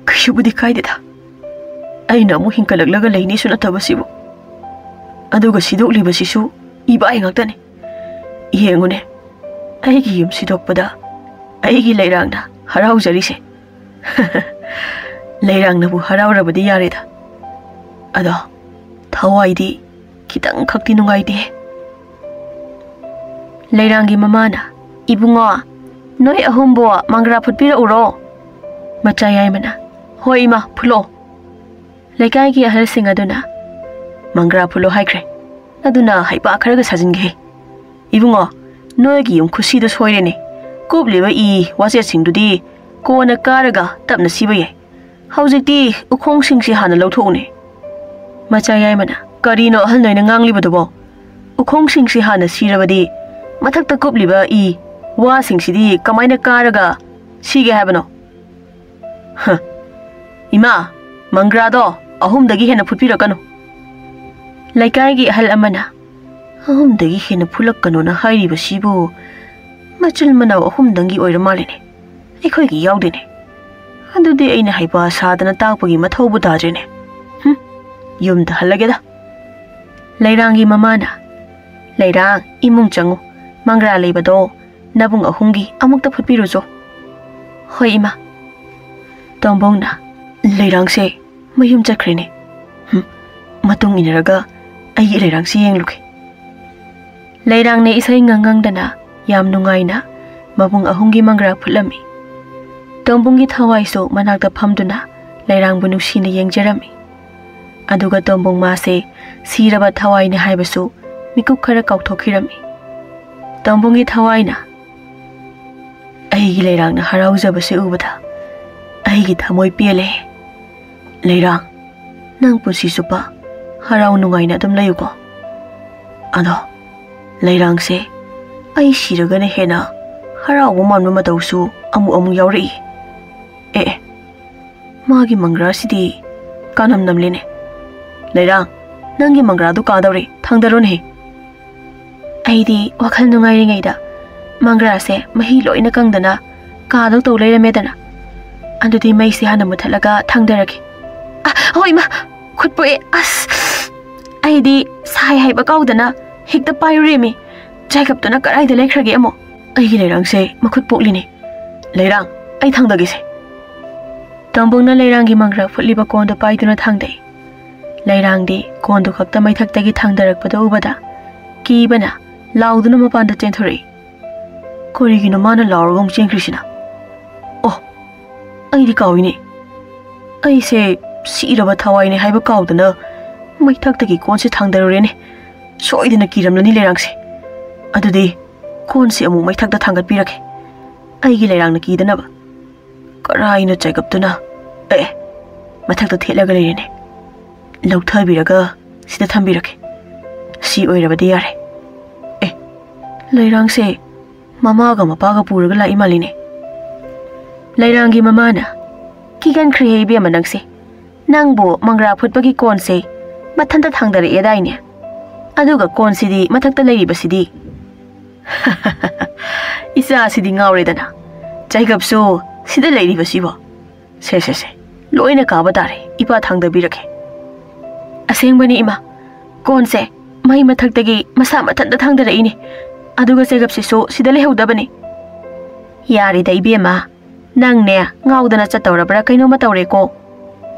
ꯀꯩꯁꯨꯕꯨꯗꯤ ꯀꯥꯏꯗꯦꯗ꯫ ꯑꯩꯅ ꯑꯃꯨꯛ ꯍꯤꯡꯒꯠꯂꯛꯂꯒ ꯂꯩꯅꯤꯁꯨ ꯅꯠꯇꯕꯁꯤꯕꯨ꯫ ꯑꯗꯨꯒ ꯁꯤꯗꯣꯛꯂꯤꯕꯁꯤꯁꯨ ꯏꯕꯥꯏ ꯉꯥꯛꯇꯅꯤ꯫ ꯌꯦꯡꯉꯨꯅꯦ, ꯑꯩꯒꯤ ꯌꯨꯝ ꯁꯤꯗꯣꯛꯄꯗ ꯑꯩꯒꯤ ꯂꯩꯔꯥꯡꯅ ꯍꯔꯥꯎꯖꯔꯤꯁꯦ꯫ ꯂꯩꯔꯥꯡꯅꯕꯨ ꯍꯔꯥꯎꯔꯕꯗꯤ ꯌꯥꯔꯦꯗ꯫ ꯑꯗꯣ ꯊꯋꯥꯏꯗꯤ ꯈꯤꯇꯪ ꯈꯛꯇꯤ ꯅꯨꯡꯉꯥꯏꯇꯦ꯫ ꯂꯩꯔꯥꯡꯒꯤ ꯃꯃꯥꯅ, "ꯏꯕꯨꯡꯉꯣ, ꯅꯣꯏ ꯑꯍꯨꯝꯕꯨ ꯃꯪꯒ꯭ꯔꯥ ꯐꯨꯠꯄꯤꯔꯛꯎꯔꯣ?" ꯃꯆꯥ ꯌꯥꯏꯃꯅ, "ꯍꯣꯏ ꯏꯃꯥ, ꯐꯨꯠꯂꯣ꯫" ꯂꯩꯀꯥꯏꯒꯤ ꯑꯍꯜꯁꯤꯡ ꯑꯗꯨꯅ, "ꯃꯪꯒ꯭ꯔꯥ ꯐꯨꯠꯂꯣ ꯍꯥꯏꯈ꯭ꯔꯦ, ꯑꯗꯨꯅ ꯍꯩꯄꯥ ꯈꯔꯒ ꯁꯥꯖꯤꯟꯒꯦ꯫ ꯏꯕꯨꯡꯉꯣ, ꯅꯣꯏꯒꯤ ꯌꯨꯝ ꯈꯨꯁꯤꯗꯣ ꯁꯣꯏꯔꯦꯅꯦ꯫ ꯀꯨꯞꯂꯤꯕ ꯏ ꯋꯥꯆꯦꯠꯁꯤꯡꯗꯨꯗꯤ ꯀꯣꯟꯅ ꯀꯥꯔꯒ ꯇꯞꯅ ꯁꯤꯕ ꯌꯥꯏ꯫ ꯍꯧꯖꯤꯛꯇꯤ ꯎꯈꯣꯡꯁꯤꯡꯁꯤ ꯍꯥꯟꯅ ꯂꯧꯊꯣꯛꯎꯅꯦ꯫" ꯃꯆꯥ ꯌꯥꯏꯃꯅ, "ꯀꯔꯤꯅꯣ ꯑꯍꯜ ꯅꯣꯏꯅ ꯉꯥꯡꯂꯤꯕꯗꯨꯕꯣ? ꯎꯈꯣꯡꯁꯤꯡꯁꯤ ꯍꯥꯟꯅ ꯁꯤꯔꯕꯗꯤ ꯃꯊꯛꯇ ꯀꯨꯞꯂꯤꯕ ꯏ ꯋꯥꯁꯤꯡꯁꯤꯗꯤ ꯀꯃꯥꯏꯅ ꯀꯥꯔꯒ ꯁꯤꯒꯦ ꯍꯥꯏꯕꯅꯣ?" "ꯍ, ꯏꯃꯥ, ꯃꯪꯒ꯭ꯔꯥꯗꯣ ꯑꯍꯨꯝꯗꯒꯤ ꯍꯦꯟꯅ ꯐꯨꯠꯄꯤꯔꯛꯀꯅꯨ꯫" ꯂꯩꯀꯥꯏꯒꯤ ꯑꯍꯜ ꯑꯃꯅ, "ꯑꯍꯨꯝꯗꯒꯤ ꯍꯦꯟꯅ ꯐꯨꯠꯂꯛꯀꯅꯣꯅ ꯍꯥꯏꯔꯤꯕꯁꯤꯕꯨ ꯃꯆꯤꯜ ꯃꯅꯥꯎ ꯑꯍꯨꯝꯗꯪꯒꯤ ꯑꯣꯏꯔ ꯃꯥꯜꯂꯦꯅꯦ, ꯑꯩꯈꯣꯏꯒꯤ ꯌꯥꯎꯗꯦꯅꯦ꯫ ꯑꯗꯨꯗꯤ ꯑꯩꯅ ꯍꯩꯄꯥ ꯁꯥꯗꯅ ꯇꯥꯛꯄꯒꯤ ꯃꯊꯧꯕꯨ ꯇꯥꯗ꯭ꯔꯦꯅꯦ꯫ ꯍꯨꯝ, ꯌꯨꯝꯗ ꯍꯜꯂꯒꯦꯗ꯫" ꯂꯩꯔꯥꯡꯒꯤ ꯃꯃꯥꯅ, "ꯂꯩꯔꯥꯡ, ꯏꯃꯨꯡ ꯆꯪꯉꯨ, ꯃꯪꯒ꯭ꯔꯥ ꯂꯩꯕꯗꯣ ꯅꯕꯨꯡ ꯑꯍꯨꯝꯒꯤ ꯑꯃꯨꯛꯇ ꯐꯨꯠꯄꯤꯔꯨꯆꯣ꯫" "ꯍꯣꯏ ꯏꯃꯥ꯫" ꯇꯣꯝꯕꯣꯡꯅ, "ꯂꯩꯔꯥꯡꯁꯦ ꯃꯌꯨꯝ ꯆꯠꯈ꯭ꯔꯦꯅꯦ꯫ ꯍꯨꯝ, ꯃꯇꯨꯡ ꯏꯟꯅꯔꯒ ꯑꯩ ꯂꯩꯔꯥꯡꯁꯤ ꯌꯦꯡꯂꯨꯒꯦ꯫" ꯂꯩꯔꯥꯡꯅ ꯏꯁꯩ ꯉꯪꯉꯪꯗꯅ ꯌꯥꯝ ꯅꯨꯡꯉꯥꯏꯅ ꯃꯕꯨꯡ ꯑꯍꯨꯝꯒꯤ ꯃꯪꯒ꯭ꯔꯥ ꯐꯨꯠꯂꯝꯃꯤ꯫ ꯇꯣꯝꯕꯣꯡꯒꯤ ꯊꯋꯥꯏꯁꯨ ꯃꯅꯥꯛꯇ ꯐꯝꯗꯨꯅ ꯂꯩꯔꯥꯡꯕꯨ ꯅꯨꯡꯁꯤꯅ ꯌꯦꯡꯖꯔꯝꯃꯤ꯫ ꯑꯗꯨꯒ ꯇꯣꯝꯕꯣꯡ ꯃꯥꯁꯦ ꯁꯤꯔꯕ ꯊꯋꯥꯏꯅꯤ ꯍꯥꯏꯕꯁꯨ ꯃꯤꯀꯨꯞ ꯈꯔ ꯀꯥꯎꯊꯣꯛꯈꯤꯔꯝꯃꯤ꯫ ꯇꯣꯝꯕꯣꯡꯒꯤ ꯊꯋꯥꯏꯅ, "ꯑꯩꯒꯤ ꯂꯩꯔꯥꯡꯅ ꯍꯔꯥꯎꯖꯕꯁꯦ ꯎꯕꯗ ꯑꯩꯒꯤ ꯊꯃꯣꯏ ꯄꯦꯜꯂꯦ꯫ ꯂꯩꯔꯥꯡ, ꯅꯪ ꯄꯨꯟꯁꯤ ꯆꯨꯞꯄ ꯍꯔꯥꯎ ꯅꯨꯡꯉꯥꯏꯅ ꯑꯗꯨꯝ ꯂꯩꯌꯨꯀꯣ꯫ ꯑꯗꯣ ꯂꯩꯔꯥꯡꯁꯦ ꯑꯩ ꯁꯤꯔꯒꯅ ꯍꯦꯟꯅ ꯍꯔꯥꯎꯕ ꯃꯥꯟꯕ ꯃꯇꯧꯁꯨ ꯑꯃꯨꯛ ꯑꯃꯨꯛ ꯌꯥꯎꯔꯛꯏ꯫ ꯑꯦ, ꯑꯦ, ꯃꯥꯒꯤ ꯃꯪꯒ꯭ꯔꯥꯁꯤꯗꯤ ꯀꯥꯅꯝ ꯅꯝꯂꯦꯅꯦ꯫ ꯂꯩꯔꯥꯡ, ꯅꯪꯒꯤ ꯃꯪꯒ꯭ꯔꯥꯗꯨ ꯀꯥꯗꯧꯔꯦ, ꯊꯥꯡꯗꯔꯣꯅꯦ꯫" ꯑꯩꯗꯤ ꯋꯥꯈꯜ ꯅꯨꯡꯉꯥꯏꯔꯤꯉꯩꯗ ꯃꯪꯒ꯭ꯔꯥꯁꯦ ꯃꯍꯤ ꯂꯣꯏꯅ ꯀꯪꯗꯅ ꯀꯥꯗꯧ ꯇꯧ ꯂꯩꯔꯝꯃꯦꯗꯅ꯫ ꯑꯗꯨꯗꯤ ꯃꯩꯁꯦ ꯍꯥꯟꯅ ꯃꯨꯊꯠꯂꯒ ꯊꯥꯡꯗꯔꯒꯦ꯫ ꯑ, "ꯍꯣꯏ, ꯏꯃꯥ, ꯈꯨꯠ ꯄꯣꯛꯑꯦ꯫ ꯑꯁ, ꯑꯩꯗꯤ ꯁꯥꯏ ꯍꯥꯏꯕ ꯀꯥꯎꯗꯅ ꯍꯦꯛꯇ ꯄꯥꯏꯔꯨꯔꯦꯃꯤ꯫ ꯖꯥꯏꯒꯞꯇꯨꯅ ꯀꯗꯥꯏꯗ ꯂꯩꯈ꯭ꯔꯒꯦ ꯑꯃꯨꯛ?" "ꯑꯩꯒꯤ ꯂꯩꯔꯥꯡꯁꯦ ꯃꯈꯨꯠ ꯄꯣꯛꯂꯤꯅꯦ꯫ ꯂꯩꯔꯥꯡ, ꯑꯩ ꯊꯥꯡꯗꯒꯦꯁꯦ꯫" ꯇꯣꯝꯕꯣꯡꯅ ꯂꯩꯔꯥꯡꯒꯤ ꯃꯪꯒ꯭ꯔꯥ ꯐꯨꯠꯂꯤꯕ ꯀꯣꯟꯗꯨ ꯄꯥꯏꯗꯨꯅ ꯊꯥꯡꯗꯩ꯫ ꯂꯩꯔꯥꯡꯗꯤ ꯀꯣꯟꯗꯨ ꯈꯛꯇ ꯃꯩꯊꯛꯇꯒꯤ ꯊꯥꯡꯗꯔꯛꯄꯗꯨ ꯎꯕꯗ ꯀꯤꯕꯅ ꯂꯥꯎꯗꯨꯅ ꯃꯄꯥꯟꯗ ꯆꯦꯟꯊꯣꯔꯛꯏ꯫ "ꯀꯔꯤꯒꯤꯅꯣ ꯃꯥꯅ ꯂꯥꯎꯔꯒ ꯑꯃꯨꯛ ꯆꯦꯟꯈ꯭ꯔꯤꯁꯤꯅ? ꯑꯣ, ꯑꯩꯗꯤ ꯀꯥꯎꯏꯅꯦ꯫ ꯑꯩꯁꯦ ꯁꯤꯔꯕ ꯊꯋꯥꯏꯅꯦ ꯍꯥꯏꯕ ꯀꯥꯎꯗꯅ ꯃꯩꯊꯛꯇꯒꯤ ꯀꯣꯟꯁꯦ ꯊꯥꯡꯗꯔꯨꯔꯦꯅꯦ꯫ ꯁꯣꯏꯗꯅ ꯀꯤꯔꯝꯂꯅꯤ ꯂꯩꯔꯥꯡꯁꯦ꯫ ꯑꯗꯨꯗꯤ ꯀꯣꯟꯁꯦ ꯑꯃꯨꯛ ꯃꯩꯊꯛꯇ ꯊꯥꯡꯒꯠꯄꯤꯔꯒꯦ꯫ ꯑꯩꯒꯤ ꯂꯩꯔꯥꯡꯅ ꯀꯤꯗꯅꯕ꯫" ꯀꯔꯥꯏꯅꯣ ꯆꯥꯏꯒꯞꯇꯨꯅ? ꯑꯦ, ꯃꯊꯛꯇ ꯊꯦꯠꯂꯒ ꯂꯩꯔꯦꯅꯦ꯫ ꯂꯧꯊꯕꯤꯔꯒ ꯁꯤꯗ ꯊꯝꯕꯤꯔꯒꯦ꯫ ꯁꯤ ꯑꯣꯏꯔꯕꯗꯤ ꯌꯥꯔꯦ꯫ ꯑꯦ, ꯂꯩꯔꯥꯡꯁꯦ ꯃꯃꯥꯒ ꯃꯄꯥꯒ ꯄꯨꯔꯒ ꯂꯥꯛꯏ ꯃꯥꯜꯂꯤꯅꯦ꯫ ꯂꯩꯔꯥꯡꯒꯤ ꯃꯃꯥꯅ, "ꯀꯤꯒꯟꯈ꯭ꯔꯦꯍꯦ ꯏꯕꯦꯝꯃ ꯅꯪꯁꯦ꯫ ꯅꯪꯕꯨ ꯃꯪꯒ꯭ꯔꯥ ꯐꯨꯠꯄꯒꯤ ꯀꯣꯟꯁꯦ ꯃꯊꯟꯇ ꯊꯥꯡꯗꯔꯛꯑꯦꯗꯥꯏꯅꯦ? ꯑꯗꯨꯒ ꯀꯣꯟꯁꯤꯗꯤ ꯃꯊꯛꯇ ꯂꯩꯔꯤꯕꯁꯤꯗꯤ?" "ꯏꯆꯥꯁꯤꯗꯤ ꯉꯥꯎꯔꯦꯗꯅ꯫ ꯆꯥꯏꯒꯞꯁꯨ ꯁꯤꯗ ꯂꯩꯔꯤꯕꯁꯤꯕꯣ꯫ ꯁꯦ, ꯁꯦ, ꯁꯦ, ꯂꯣꯏꯅ ꯀꯥꯕ ꯇꯥꯔꯦ, ꯏꯄꯥ ꯊꯥꯡꯗꯕꯤꯔꯒꯦ꯫" "ꯑꯁꯦꯡꯕꯅꯤ ꯏꯃꯥ, ꯀꯣꯟꯁꯦ ꯃꯩ ꯃꯊꯛꯇꯒꯤ ꯃꯁꯥ ꯃꯊꯟꯇ ꯊꯥꯡꯗꯔꯛꯏꯅꯦ꯫ ꯑꯗꯨꯒ ꯆꯥꯏꯒꯞꯁꯤꯁꯨ ꯁꯤꯗ ꯂꯩꯍꯧꯗꯕꯅꯤ꯫" "ꯌꯥꯔꯦꯗ ꯏꯕꯦꯝꯃ, ꯅꯪꯅꯦ ꯉꯥꯎꯗꯅ ꯆꯠꯇꯧꯔꯕ꯭ꯔꯥ ꯀꯩꯅꯣꯝꯃ ꯇꯧꯔꯦꯀꯣ꯫"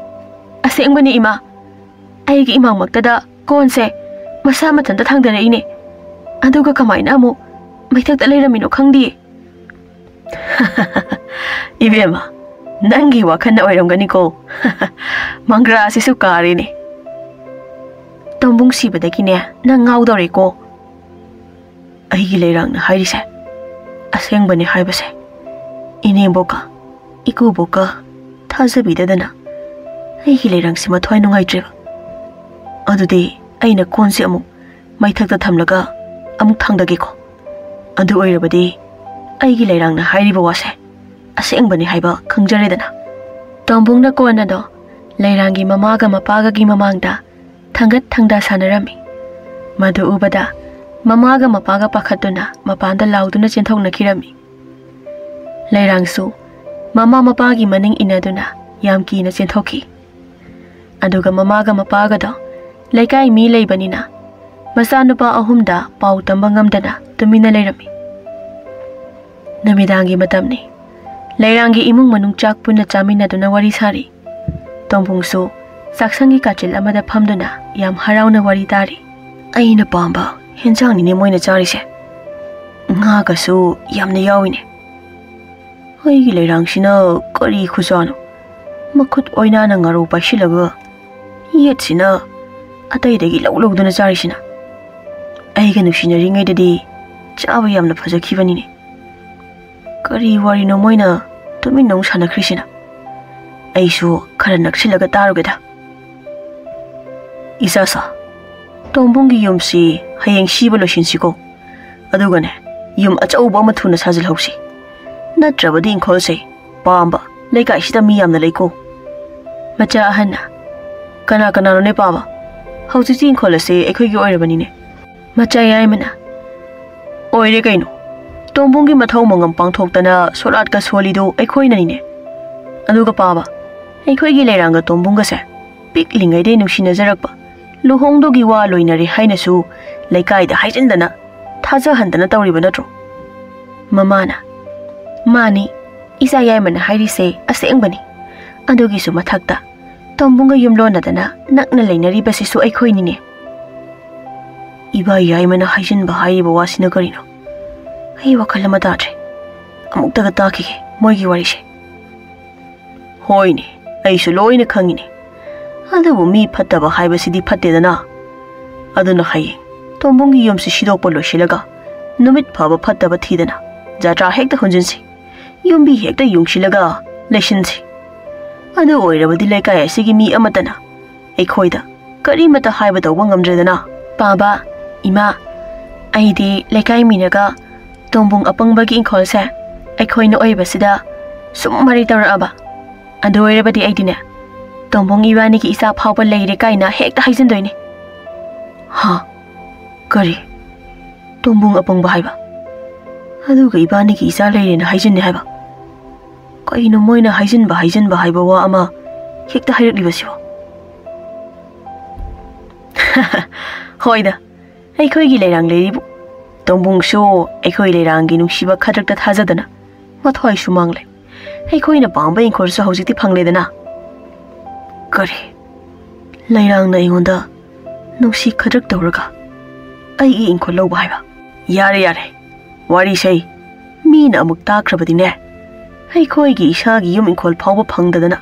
"ꯑꯁꯦꯡꯕꯅꯤ ꯏꯃꯥ, ꯑꯩꯒꯤ ꯏꯃꯥꯡꯃꯛꯇꯗ ꯀꯣꯟꯁꯦ ꯃꯁꯥ ꯃꯊꯟꯇ ꯊꯥꯡꯗꯔꯛꯏꯅꯦ꯫ ꯑꯗꯨꯒ ꯀꯃꯥꯏꯅ ꯑꯃꯨꯛ ꯃꯩꯊꯛꯇ ꯂꯩꯔꯝꯃꯤꯅꯣ ꯈꯪꯗꯤꯌꯦ꯫" "ꯏꯕꯦꯝꯃ, ꯅꯪꯒꯤ ꯋꯥꯈꯜꯅ ꯑꯣꯏꯔꯝꯒꯅꯤꯀꯣ꯫ ꯃꯪꯒ꯭ꯔꯥꯁꯤꯁꯨ ꯀꯥꯔꯦꯅꯦ꯫" "ꯇꯣꯝꯕꯨꯡ ꯁꯤꯕꯗꯒꯤꯅꯦ ꯅꯪ ꯉꯥꯎꯗꯧꯔꯦꯀꯣ꯫" ꯑꯩꯒꯤ ꯂꯩꯔꯥꯡꯅ ꯍꯥꯏꯔꯤꯁꯦ ꯑꯁꯦꯡꯕꯅꯦ ꯍꯥꯏꯕꯁꯦ ꯏꯅꯦꯝꯕꯣꯛꯀ ꯏꯀꯨꯕꯣꯛꯀ ꯊꯥꯖꯕꯤꯗꯗꯅ ꯑꯩꯒꯤ ꯂꯩꯔꯥꯡꯁꯦ ꯃꯊ꯭ꯋꯥꯏ ꯅꯨꯡꯉꯥꯏꯇ꯭ꯔꯦꯕ꯫ ꯑꯗꯨꯗꯤ ꯑꯩꯅ ꯀꯣꯟꯁꯦ ꯑꯃꯨꯛ ꯃꯩꯊꯛꯇ ꯊꯝꯂꯒ ꯑꯃꯨꯛ ꯊꯥꯡꯗꯒꯦꯀꯣ꯫ ꯑꯗꯨ ꯑꯣꯏꯔꯕꯗꯤ ꯑꯩꯒꯤ ꯂꯩꯔꯥꯡꯅ ꯍꯥꯏꯔꯤꯕ ꯋꯥꯁꯦ ꯑꯁꯦꯡꯕꯅꯤ ꯍꯥꯏꯕ ꯈꯪꯖꯔꯦꯗꯅ꯫ ꯇꯣꯝꯕꯨꯡꯅ ꯀꯣꯟ ꯑꯗꯣ ꯂꯩꯔꯥꯡꯒꯤ ꯃꯃꯥꯒ ꯃꯄꯥꯒꯒꯤ ꯃꯃꯥꯡꯗ ꯊꯥꯡꯒꯠ ꯊꯥꯡꯗ ꯁꯥꯟꯅꯔꯝꯃꯤ꯫ ꯃꯗꯨ ꯎꯕꯗ ꯃꯃꯥꯒ ꯃꯄꯥꯒ ꯄꯥꯈꯠꯇꯨꯅ ꯃꯄꯥꯟꯗ ꯂꯥꯎꯗꯨꯅ ꯆꯦꯟꯊꯣꯛꯅꯈꯤꯔꯝꯃꯤ꯫ ꯂꯩꯔꯥꯡꯁꯨ ꯃꯃꯥ ꯃꯄꯥꯒꯤ ꯃꯅꯤꯡ ꯏꯟꯅꯗꯨꯅ ꯌꯥꯝ ꯀꯤꯅ ꯆꯦꯟꯊꯣꯛꯈꯤ꯫ ꯑꯗꯨꯒ ꯃꯃꯥꯒ ꯃꯄꯥꯒꯗꯣ ꯂꯩꯀꯥꯏ ꯃꯤ ꯂꯩꯕꯅꯤꯅ ꯃꯆꯥꯅꯨꯄꯥ ꯑꯍꯨꯝꯗ ꯄꯥꯎ ꯇꯝꯕ ꯉꯝꯗꯅ ꯇꯨꯃꯤꯟꯅ ꯂꯩꯔꯝꯃꯤ꯫ ꯅꯨꯃꯤꯗꯥꯡꯒꯤ ꯃꯇꯝꯅꯤ꯫ ꯂꯩꯔꯥꯡꯒꯤ ꯏꯃꯨꯡ ꯃꯅꯨꯡ ꯆꯥꯛ ꯄꯨꯟꯅ ꯆꯥꯃꯤꯟꯅꯗꯨꯅ ꯋꯥꯔꯤ ꯁꯥꯔꯤ꯫ ꯇꯣꯝꯕꯨꯡꯁꯨ ꯆꯥꯛꯁꯪꯒꯤ ꯀꯥꯆꯤꯜ ꯑꯃꯗ ꯐꯝꯗꯨꯅ ꯌꯥꯝ ꯍꯔꯥꯎꯅ ꯋꯥꯔꯤ ꯇꯥꯔꯤ꯫ "ꯑꯩꯅ ꯄꯥꯝꯕ ꯍꯦꯟꯖꯥꯡꯅꯤꯅꯦ ꯃꯣꯏꯅ ꯆꯥꯔꯤꯁꯦ꯫ ꯉꯥꯒꯁꯨ ꯌꯥꯝꯅ ꯌꯥꯎꯏꯅꯦ꯫ ꯑꯩꯒꯤ ꯂꯩꯔꯥꯡꯁꯤꯅ ꯀꯔꯤ ꯈꯨꯆꯥꯅꯣ? ꯃꯈꯨꯠ ꯑꯣꯏꯅꯥꯅ ꯉꯥꯔꯧ ꯄꯥꯏꯁꯤꯜꯂꯒ ꯌꯦꯠꯁꯤꯅ ꯑꯇꯩꯗꯒꯤ ꯂꯧ ꯂꯧꯗꯨꯅ ꯆꯥꯔꯤꯁꯤꯅ꯫ ꯑꯩꯒ ꯅꯨꯡꯁꯤꯅꯔꯤꯉꯩꯗꯗꯤ ꯆꯥꯕ ꯌꯥꯝꯅ ꯐꯖꯈꯤꯕꯅꯤꯅꯦ꯫ ꯀꯔꯤ ꯋꯥꯔꯤꯅꯣ ꯃꯣꯏꯅ ꯇꯨꯃꯤꯟꯅ ꯑꯃꯨꯛ ꯁꯥꯟꯅꯈ꯭ꯔꯤꯁꯤꯅ? ꯑꯩꯁꯨ ꯈꯔ ꯅꯛꯁꯤꯜꯂꯒ ꯇꯥꯔꯨꯒꯦꯗ꯫ ꯏꯆꯥꯁꯥ, ꯇꯣꯝꯕꯨꯡꯒꯤ ꯌꯨꯝꯁꯤ ꯍꯌꯦꯡ ꯁꯤꯕ ꯂꯣꯏꯁꯤꯟꯁꯤꯀꯣ꯫ ꯑꯗꯨꯒꯅꯦ, ꯌꯨꯝ ꯑꯆꯧꯕ ꯑꯃ ꯊꯨꯅ ꯁꯥꯖꯤꯜꯍꯧꯁꯤ꯫ ꯅꯠꯇ꯭ꯔꯕꯗꯤ ꯏꯪꯈꯣꯜꯁꯦ ꯄꯥꯝꯕ ꯂꯩꯀꯥꯏꯁꯤꯗ ꯃꯤ ꯌꯥꯝꯅ ꯂꯩꯀꯣ꯫" ꯃꯆꯥ ꯑꯍꯟꯅ, "ꯀꯅꯥ ꯀꯅꯥꯅꯣꯅꯦ ꯄꯥꯕ? ꯍꯧꯖꯤꯛꯇꯤ ꯏꯪꯈꯣꯜ ꯑꯁꯦ ꯑꯩꯈꯣꯏꯒꯤ ꯑꯣꯏꯔꯕꯅꯤꯅꯦ꯫" ꯃꯆꯥ ꯌꯥꯏꯃꯅ, "ꯑꯣꯏꯔꯦ ꯀꯩꯅꯣ꯫ ꯇꯣꯝꯕꯨꯡꯒꯤ ꯃꯊꯧ ꯃꯉꯝ ꯄꯥꯡꯊꯣꯛꯇꯅ ꯁꯣꯔꯥꯠꯀ ꯁꯣꯜꯂꯤꯗꯣ ꯑꯩꯈꯣꯏꯅꯅꯤꯅꯦ꯫ ꯑꯗꯨꯒ ꯄꯥꯕ, ꯑꯩꯈꯣꯏꯒꯤ ꯂꯩꯔꯥꯡꯒ ꯇꯣꯝꯕꯨꯡꯒꯁꯦ ꯄꯤꯛꯂꯤꯉꯩꯗꯩ ꯅꯨꯡꯁꯤꯅꯖꯔꯛꯄ, ꯂꯨꯍꯣꯡꯗꯧꯒꯤ ꯋꯥ ꯂꯣꯏꯅꯔꯦ ꯍꯥꯏꯅꯁꯨ ꯂꯩꯀꯥꯏꯗ ꯍꯥꯏꯖꯤꯟꯗꯅ ꯊꯥꯖꯍꯟꯗꯅ ꯇꯧꯔꯤꯕ ꯅꯠꯇ꯭ꯔꯣ?" ꯃꯃꯥꯅ, "ꯃꯥꯅꯤ, ꯏꯆꯥ ꯌꯥꯏꯃꯅ ꯍꯥꯏꯔꯤꯁꯦ ꯑꯁꯦꯡꯕꯅꯤ꯫ ꯑꯗꯨꯒꯤꯁꯨ ꯃꯊꯛꯇ ꯇꯣꯝꯕꯨꯡꯒ ꯌꯨꯝꯂꯣꯟꯅꯗꯅ ꯅꯛꯅ ꯂꯩꯅꯔꯤꯕꯁꯤꯁꯨ ꯑꯩꯈꯣꯏꯅꯤꯅꯦ꯫" ꯏꯕꯥ ꯌꯥꯏꯃꯅ ꯍꯥꯏꯖꯤꯟꯕ ꯍꯥꯏꯔꯤꯕ ꯋꯥꯁꯤꯅ ꯀꯔꯤꯅꯣ? ꯑꯩ ꯋꯥꯈꯜ ꯑꯃ ꯇꯥꯗ꯭ꯔꯦ꯫ ꯑꯃꯨꯛꯇꯒ ꯇꯥꯈꯤꯒꯦ ꯃꯣꯏꯒꯤ ꯋꯥꯔꯤꯁꯦ꯫ "ꯍꯣꯏꯅꯦ, ꯑꯩꯁꯨ ꯂꯣꯏꯅ ꯈꯪꯉꯤꯅꯦ꯫ ꯑꯗꯨꯕꯨ ꯃꯤ ꯐꯠꯇꯕ ꯍꯥꯏꯕꯁꯤꯗꯤ ꯐꯠꯇꯦꯗꯅ꯫ ꯑꯗꯨꯅ ꯍꯌꯦꯡ ꯇꯣꯝꯕꯨꯡꯒꯤ ꯌꯨꯝꯁꯤ ꯁꯤꯗꯣꯛꯄ ꯂꯣꯏꯁꯤꯜꯂꯒ ꯅꯨꯃꯤꯠ ꯐꯕ ꯐꯠꯇꯕ ꯊꯤꯗꯅ ꯖꯇ꯭ꯔꯥ ꯍꯦꯛꯇ ꯍꯨꯟꯖꯤꯟꯁꯤ꯫ ꯌꯨꯝꯕꯤ ꯍꯦꯛꯇ ꯌꯨꯡꯁꯤꯜꯂꯒ ꯂꯩꯁꯤꯟꯁꯤ꯫ ꯑꯗꯨ ꯑꯣꯏꯔꯕꯗꯤ ꯂꯩꯀꯥꯏ ꯑꯁꯤꯒꯤ ꯃꯤ ꯑꯃꯠꯇꯅ ꯑꯩꯈꯣꯏꯗ ꯀꯔꯤꯃꯠꯇ ꯍꯥꯏꯕ ꯇꯧꯕ ꯉꯝꯗ꯭ꯔꯦꯗꯅ꯫" ꯄꯥꯕ, ꯏꯃꯥ, ꯑꯩꯗꯤ ꯂꯩꯀꯥꯏ ꯃꯤꯅꯒ ꯇꯣꯝꯕꯨꯡ ꯑꯄꯪꯕꯒꯤ ꯏꯪꯈꯣꯜꯁꯦ ꯑꯩꯈꯣꯏꯅ ꯑꯣꯏꯕꯁꯤꯗ ꯁꯨꯝ ꯃꯔꯩ ꯇꯧꯔꯛꯑꯕ, ꯑꯗꯨ ꯑꯣꯏꯔꯕꯗꯤ ꯑꯩꯗꯤꯅꯦ, ꯇꯣꯝꯕꯨꯡ ꯏꯕꯥꯅꯤꯒꯤ ꯏꯆꯥ ꯐꯥꯎꯕ ꯂꯩꯔꯦ ꯀꯥꯏꯅ ꯍꯦꯛꯇ ꯍꯥꯏꯖꯤꯟꯗꯣꯏꯅꯦ꯫ ꯍꯥ? ꯀꯔꯤ? ꯇꯣꯝꯕꯨꯡ ꯑꯄꯪꯕ ꯍꯥꯏꯕ? ꯑꯗꯨꯒ ꯏꯕꯥꯅꯤꯒꯤ ꯏꯆꯥ ꯂꯩꯔꯦꯅ ꯍꯥꯏꯖꯤꯟꯅꯦ ꯍꯥꯏꯕ? ꯀꯩꯅꯣ ꯃꯣꯏꯅ ꯍꯥꯏꯖꯤꯟꯕ ꯍꯥꯏꯖꯤꯟꯕ ꯍꯥꯏꯕ ꯋꯥ ꯑꯃ ꯍꯦꯛꯇ ꯍꯥꯏꯔꯛꯂꯤꯕꯁꯤꯕꯣ? ꯍꯣꯏꯗ, ꯑꯩꯈꯣꯏꯒꯤ ꯂꯩꯔꯥꯡ ꯂꯩꯔꯤꯕꯨ꯫ ꯇꯣꯝꯕꯨꯡꯁꯨ ꯑꯩꯈꯣꯏ ꯂꯩꯔꯥꯡꯒꯤ ꯅꯨꯡꯁꯤꯕ ꯈꯗ꯭ꯔꯛꯇ ꯊꯥꯖꯗꯅ ꯃꯊ꯭ꯋꯥꯏꯁꯨ ꯃꯥꯡꯂꯦ꯫ ꯑꯩꯈꯣꯏꯅ ꯄꯥꯝꯕ ꯏꯪꯈꯣꯜꯁꯨ ꯍꯧꯖꯤꯛꯇꯤ ꯐꯪꯂꯦꯗꯅ꯫ ꯀꯔꯤ? ꯂꯩꯔꯥꯡꯅ ꯑꯩꯉꯣꯟꯗ ꯅꯨꯡꯁꯤ ꯈꯗ꯭ꯔꯛ ꯇꯧꯔꯒ ꯑꯩꯒꯤ ꯏꯪꯈꯣꯜ ꯂꯧꯕ ꯍꯥꯏꯕ? ꯌꯥꯔꯦ, ꯌꯥꯔꯦ, ꯋꯥꯔꯤꯁꯦ ꯃꯤꯅ ꯑꯃꯨꯛ ꯇꯥꯈ꯭ꯔꯕꯗꯤꯅꯦ, ꯑꯩꯈꯣꯏꯒꯤ ꯏꯁꯥꯒꯤ ꯌꯨꯝ ꯏꯪꯈꯣꯜ ꯐꯥꯎꯕ ꯐꯪꯗꯗꯅ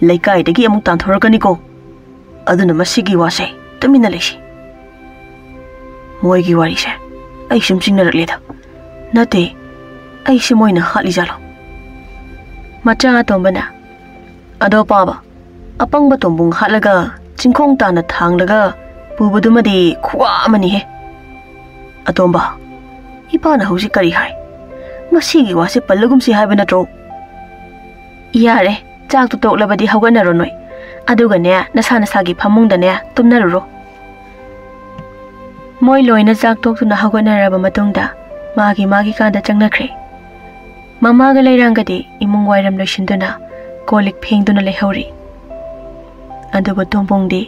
ꯂꯩꯀꯥꯏꯗꯒꯤ ꯑꯃꯨꯛ ꯇꯥꯟꯊꯣꯔꯛꯀꯅꯤꯀꯣ꯫ ꯑꯗꯨꯅ ꯃꯁꯤꯒꯤ ꯋꯥꯁꯦ ꯇꯨꯃꯤꯟꯅ ꯂꯩꯁꯤ꯫ ꯃꯣꯏꯒꯤ ꯋꯥꯔꯤꯁꯦ ꯑꯩ ꯁꯨꯝ ꯆꯤꯡꯅꯔꯛꯂꯦꯗ꯫ ꯅꯠꯇꯦ, ꯑꯩꯁꯦ ꯃꯣꯏꯅ ꯍꯥꯠꯂꯤꯖꯥꯠꯂꯣ? ꯃꯆꯥ ꯑꯇꯣꯝꯕꯅ, "ꯑꯗꯣ ꯄꯥꯕ, ꯑꯄꯪꯕ ꯇꯣꯝꯕꯨꯡ ꯍꯥꯠꯂꯒ ꯆꯤꯡꯈꯣꯡ ꯇꯥꯅ ꯊꯥꯡꯂꯒ ꯄꯨꯕꯗꯨꯃꯗꯤ ꯈꯨꯋꯥ ꯑꯃꯅꯤꯍꯦ꯫ ꯑꯇꯣꯝꯕ, ꯏꯄꯥꯅ ꯍꯧꯖꯤꯛ ꯀꯔꯤ ꯍꯥꯏ? ꯃꯁꯤꯒꯤ ꯋꯥꯁꯦ ꯄꯜꯂꯒꯨꯝꯁꯤ ꯍꯥꯏꯕ ꯅꯠꯇ꯭ꯔꯣ?" "ꯌꯥꯔꯦ, ꯆꯥꯛꯇꯨ ꯇꯣꯛꯂꯕꯗꯤ ꯍꯧꯒꯠꯅꯔꯣ ꯅꯣꯏ꯫ ꯑꯗꯨꯒꯅꯦ, ꯅꯁꯥ ꯅꯁꯥꯒꯤ ꯐꯃꯨꯡꯗꯅꯦ ꯇꯨꯝꯅꯔꯨꯔꯣ꯫" ꯃꯣꯏ ꯂꯣꯏꯅ ꯆꯥꯛ ꯇꯣꯛꯇꯨꯅ ꯍꯧꯒꯠꯅꯔꯕ ꯃꯇꯨꯡꯗ ꯃꯥꯒꯤ ꯃꯥꯒꯤ ꯀꯥꯗ ꯆꯪꯅꯈ꯭ꯔꯦ꯫ ꯃꯃꯥꯒ ꯂꯩꯔꯥꯡꯒꯗꯤ ꯏꯃꯨꯡ ꯋꯥꯏꯔꯝ ꯂꯣꯏꯁꯤꯟꯗꯨꯅ ꯀꯣꯜ ꯂꯤꯛ ꯐꯦꯡꯗꯨꯅ ꯂꯩꯍꯧꯔꯤ꯫ ꯑꯗꯨꯕꯨ ꯇꯣꯝꯕꯣꯡꯗꯤ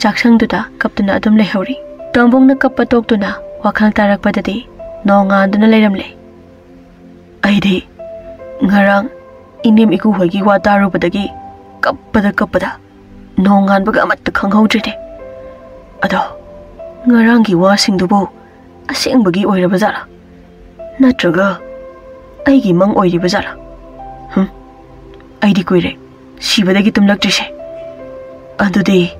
ꯆꯥꯛꯁꯪꯗꯨꯗ ꯀꯞꯇꯨꯅ ꯑꯗꯨꯝ ꯂꯩꯍꯧꯔꯤ꯫ ꯇꯣꯝꯕꯣꯡꯅ ꯀꯞꯄ ꯇꯣꯛꯇꯨꯅ ꯋꯥꯈꯜ ꯇꯥꯔꯛꯄꯗꯗꯤ ꯅꯣꯡꯉꯥꯟꯗꯨꯅ ꯂꯩꯔꯝꯂꯦ꯫ "ꯑꯩꯗꯤ ꯉꯔꯥꯡ ꯏꯅꯦꯝ ꯏꯀꯨ ꯍꯣꯏꯒꯤ ꯋꯥ ꯇꯥꯔꯨꯕꯗꯒꯤ ꯀꯞꯄꯗ ꯀꯞꯄꯗ ꯅꯣꯡꯉꯥꯟꯕꯒ ꯑꯃꯠꯇ ꯈꯪꯍꯧꯗ꯭ꯔꯤꯅꯦ꯫ ꯑꯗꯣ ꯉꯔꯥꯡꯒꯤ ꯋꯥꯁꯤꯡꯗꯨꯕꯨ ꯑꯁꯦꯡꯕꯒꯤ ꯑꯣꯏꯔꯕ ꯖꯥꯠꯂꯥ? ꯅꯠꯇ꯭ꯔꯒ ꯑꯩꯒꯤ ꯃꯪ ꯑꯣꯏꯔꯤꯕ ꯖꯥꯠꯂꯥ? ꯍꯝ? ꯑꯩꯗꯤ ꯀꯨꯏꯔꯦ ꯁꯤꯕꯗꯒꯤ ꯇꯨꯝꯂꯛꯇ꯭ꯔꯤꯁꯦ꯫ ꯑꯗꯨꯗꯤ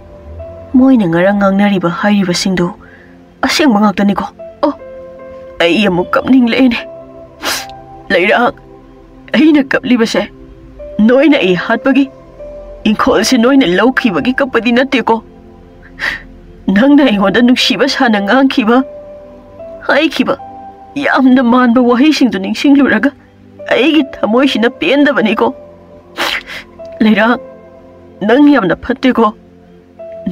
ꯃꯣꯏꯅ ꯉꯔꯥꯡ ꯉꯥꯡꯅꯔꯤꯕ ꯍꯥꯏꯔꯤꯕꯁꯤꯡꯗꯨ ꯑꯁꯦꯡꯕ ꯉꯥꯛꯇꯅꯤꯀꯣ꯫ ꯑꯣ, ꯑꯩ ꯑꯃꯨꯛ ꯀꯞꯅꯤꯡꯂꯛꯑꯦꯅꯦ꯫ ꯂꯩꯔꯥꯡ, ꯑꯩꯅ ꯀꯞꯂꯤꯕꯁꯦ ꯅꯣꯏꯅ ꯑꯩ ꯍꯥꯠꯄꯒꯤ, ꯏꯪꯈꯣꯜꯁꯦ ꯅꯣꯏꯅ ꯂꯧꯈꯤꯕꯒꯤ ꯀꯞꯄꯗꯤ ꯅꯠꯇꯦꯀꯣ꯫ ꯅꯪꯅ ꯑꯩꯉꯣꯟꯗ ꯅꯨꯡꯁꯤꯕ ꯁꯥꯅ ꯉꯥꯡꯈꯤꯕ, ꯍꯥꯏꯈꯤꯕ ꯌꯥꯝꯅ ꯃꯥꯟꯕ ꯋꯥꯍꯩꯁꯤꯡꯗꯨ ꯅꯤꯡꯁꯤꯡꯂꯨꯔꯒ ꯑꯩꯒꯤ ꯊꯃꯣꯏꯁꯤꯅ ꯄꯦꯟꯗꯕꯅꯤꯀꯣ꯫ ꯂꯩꯔꯥꯡ, ꯅꯪ ꯌꯥꯝꯅ ꯐꯠꯇꯦꯀꯣ꯫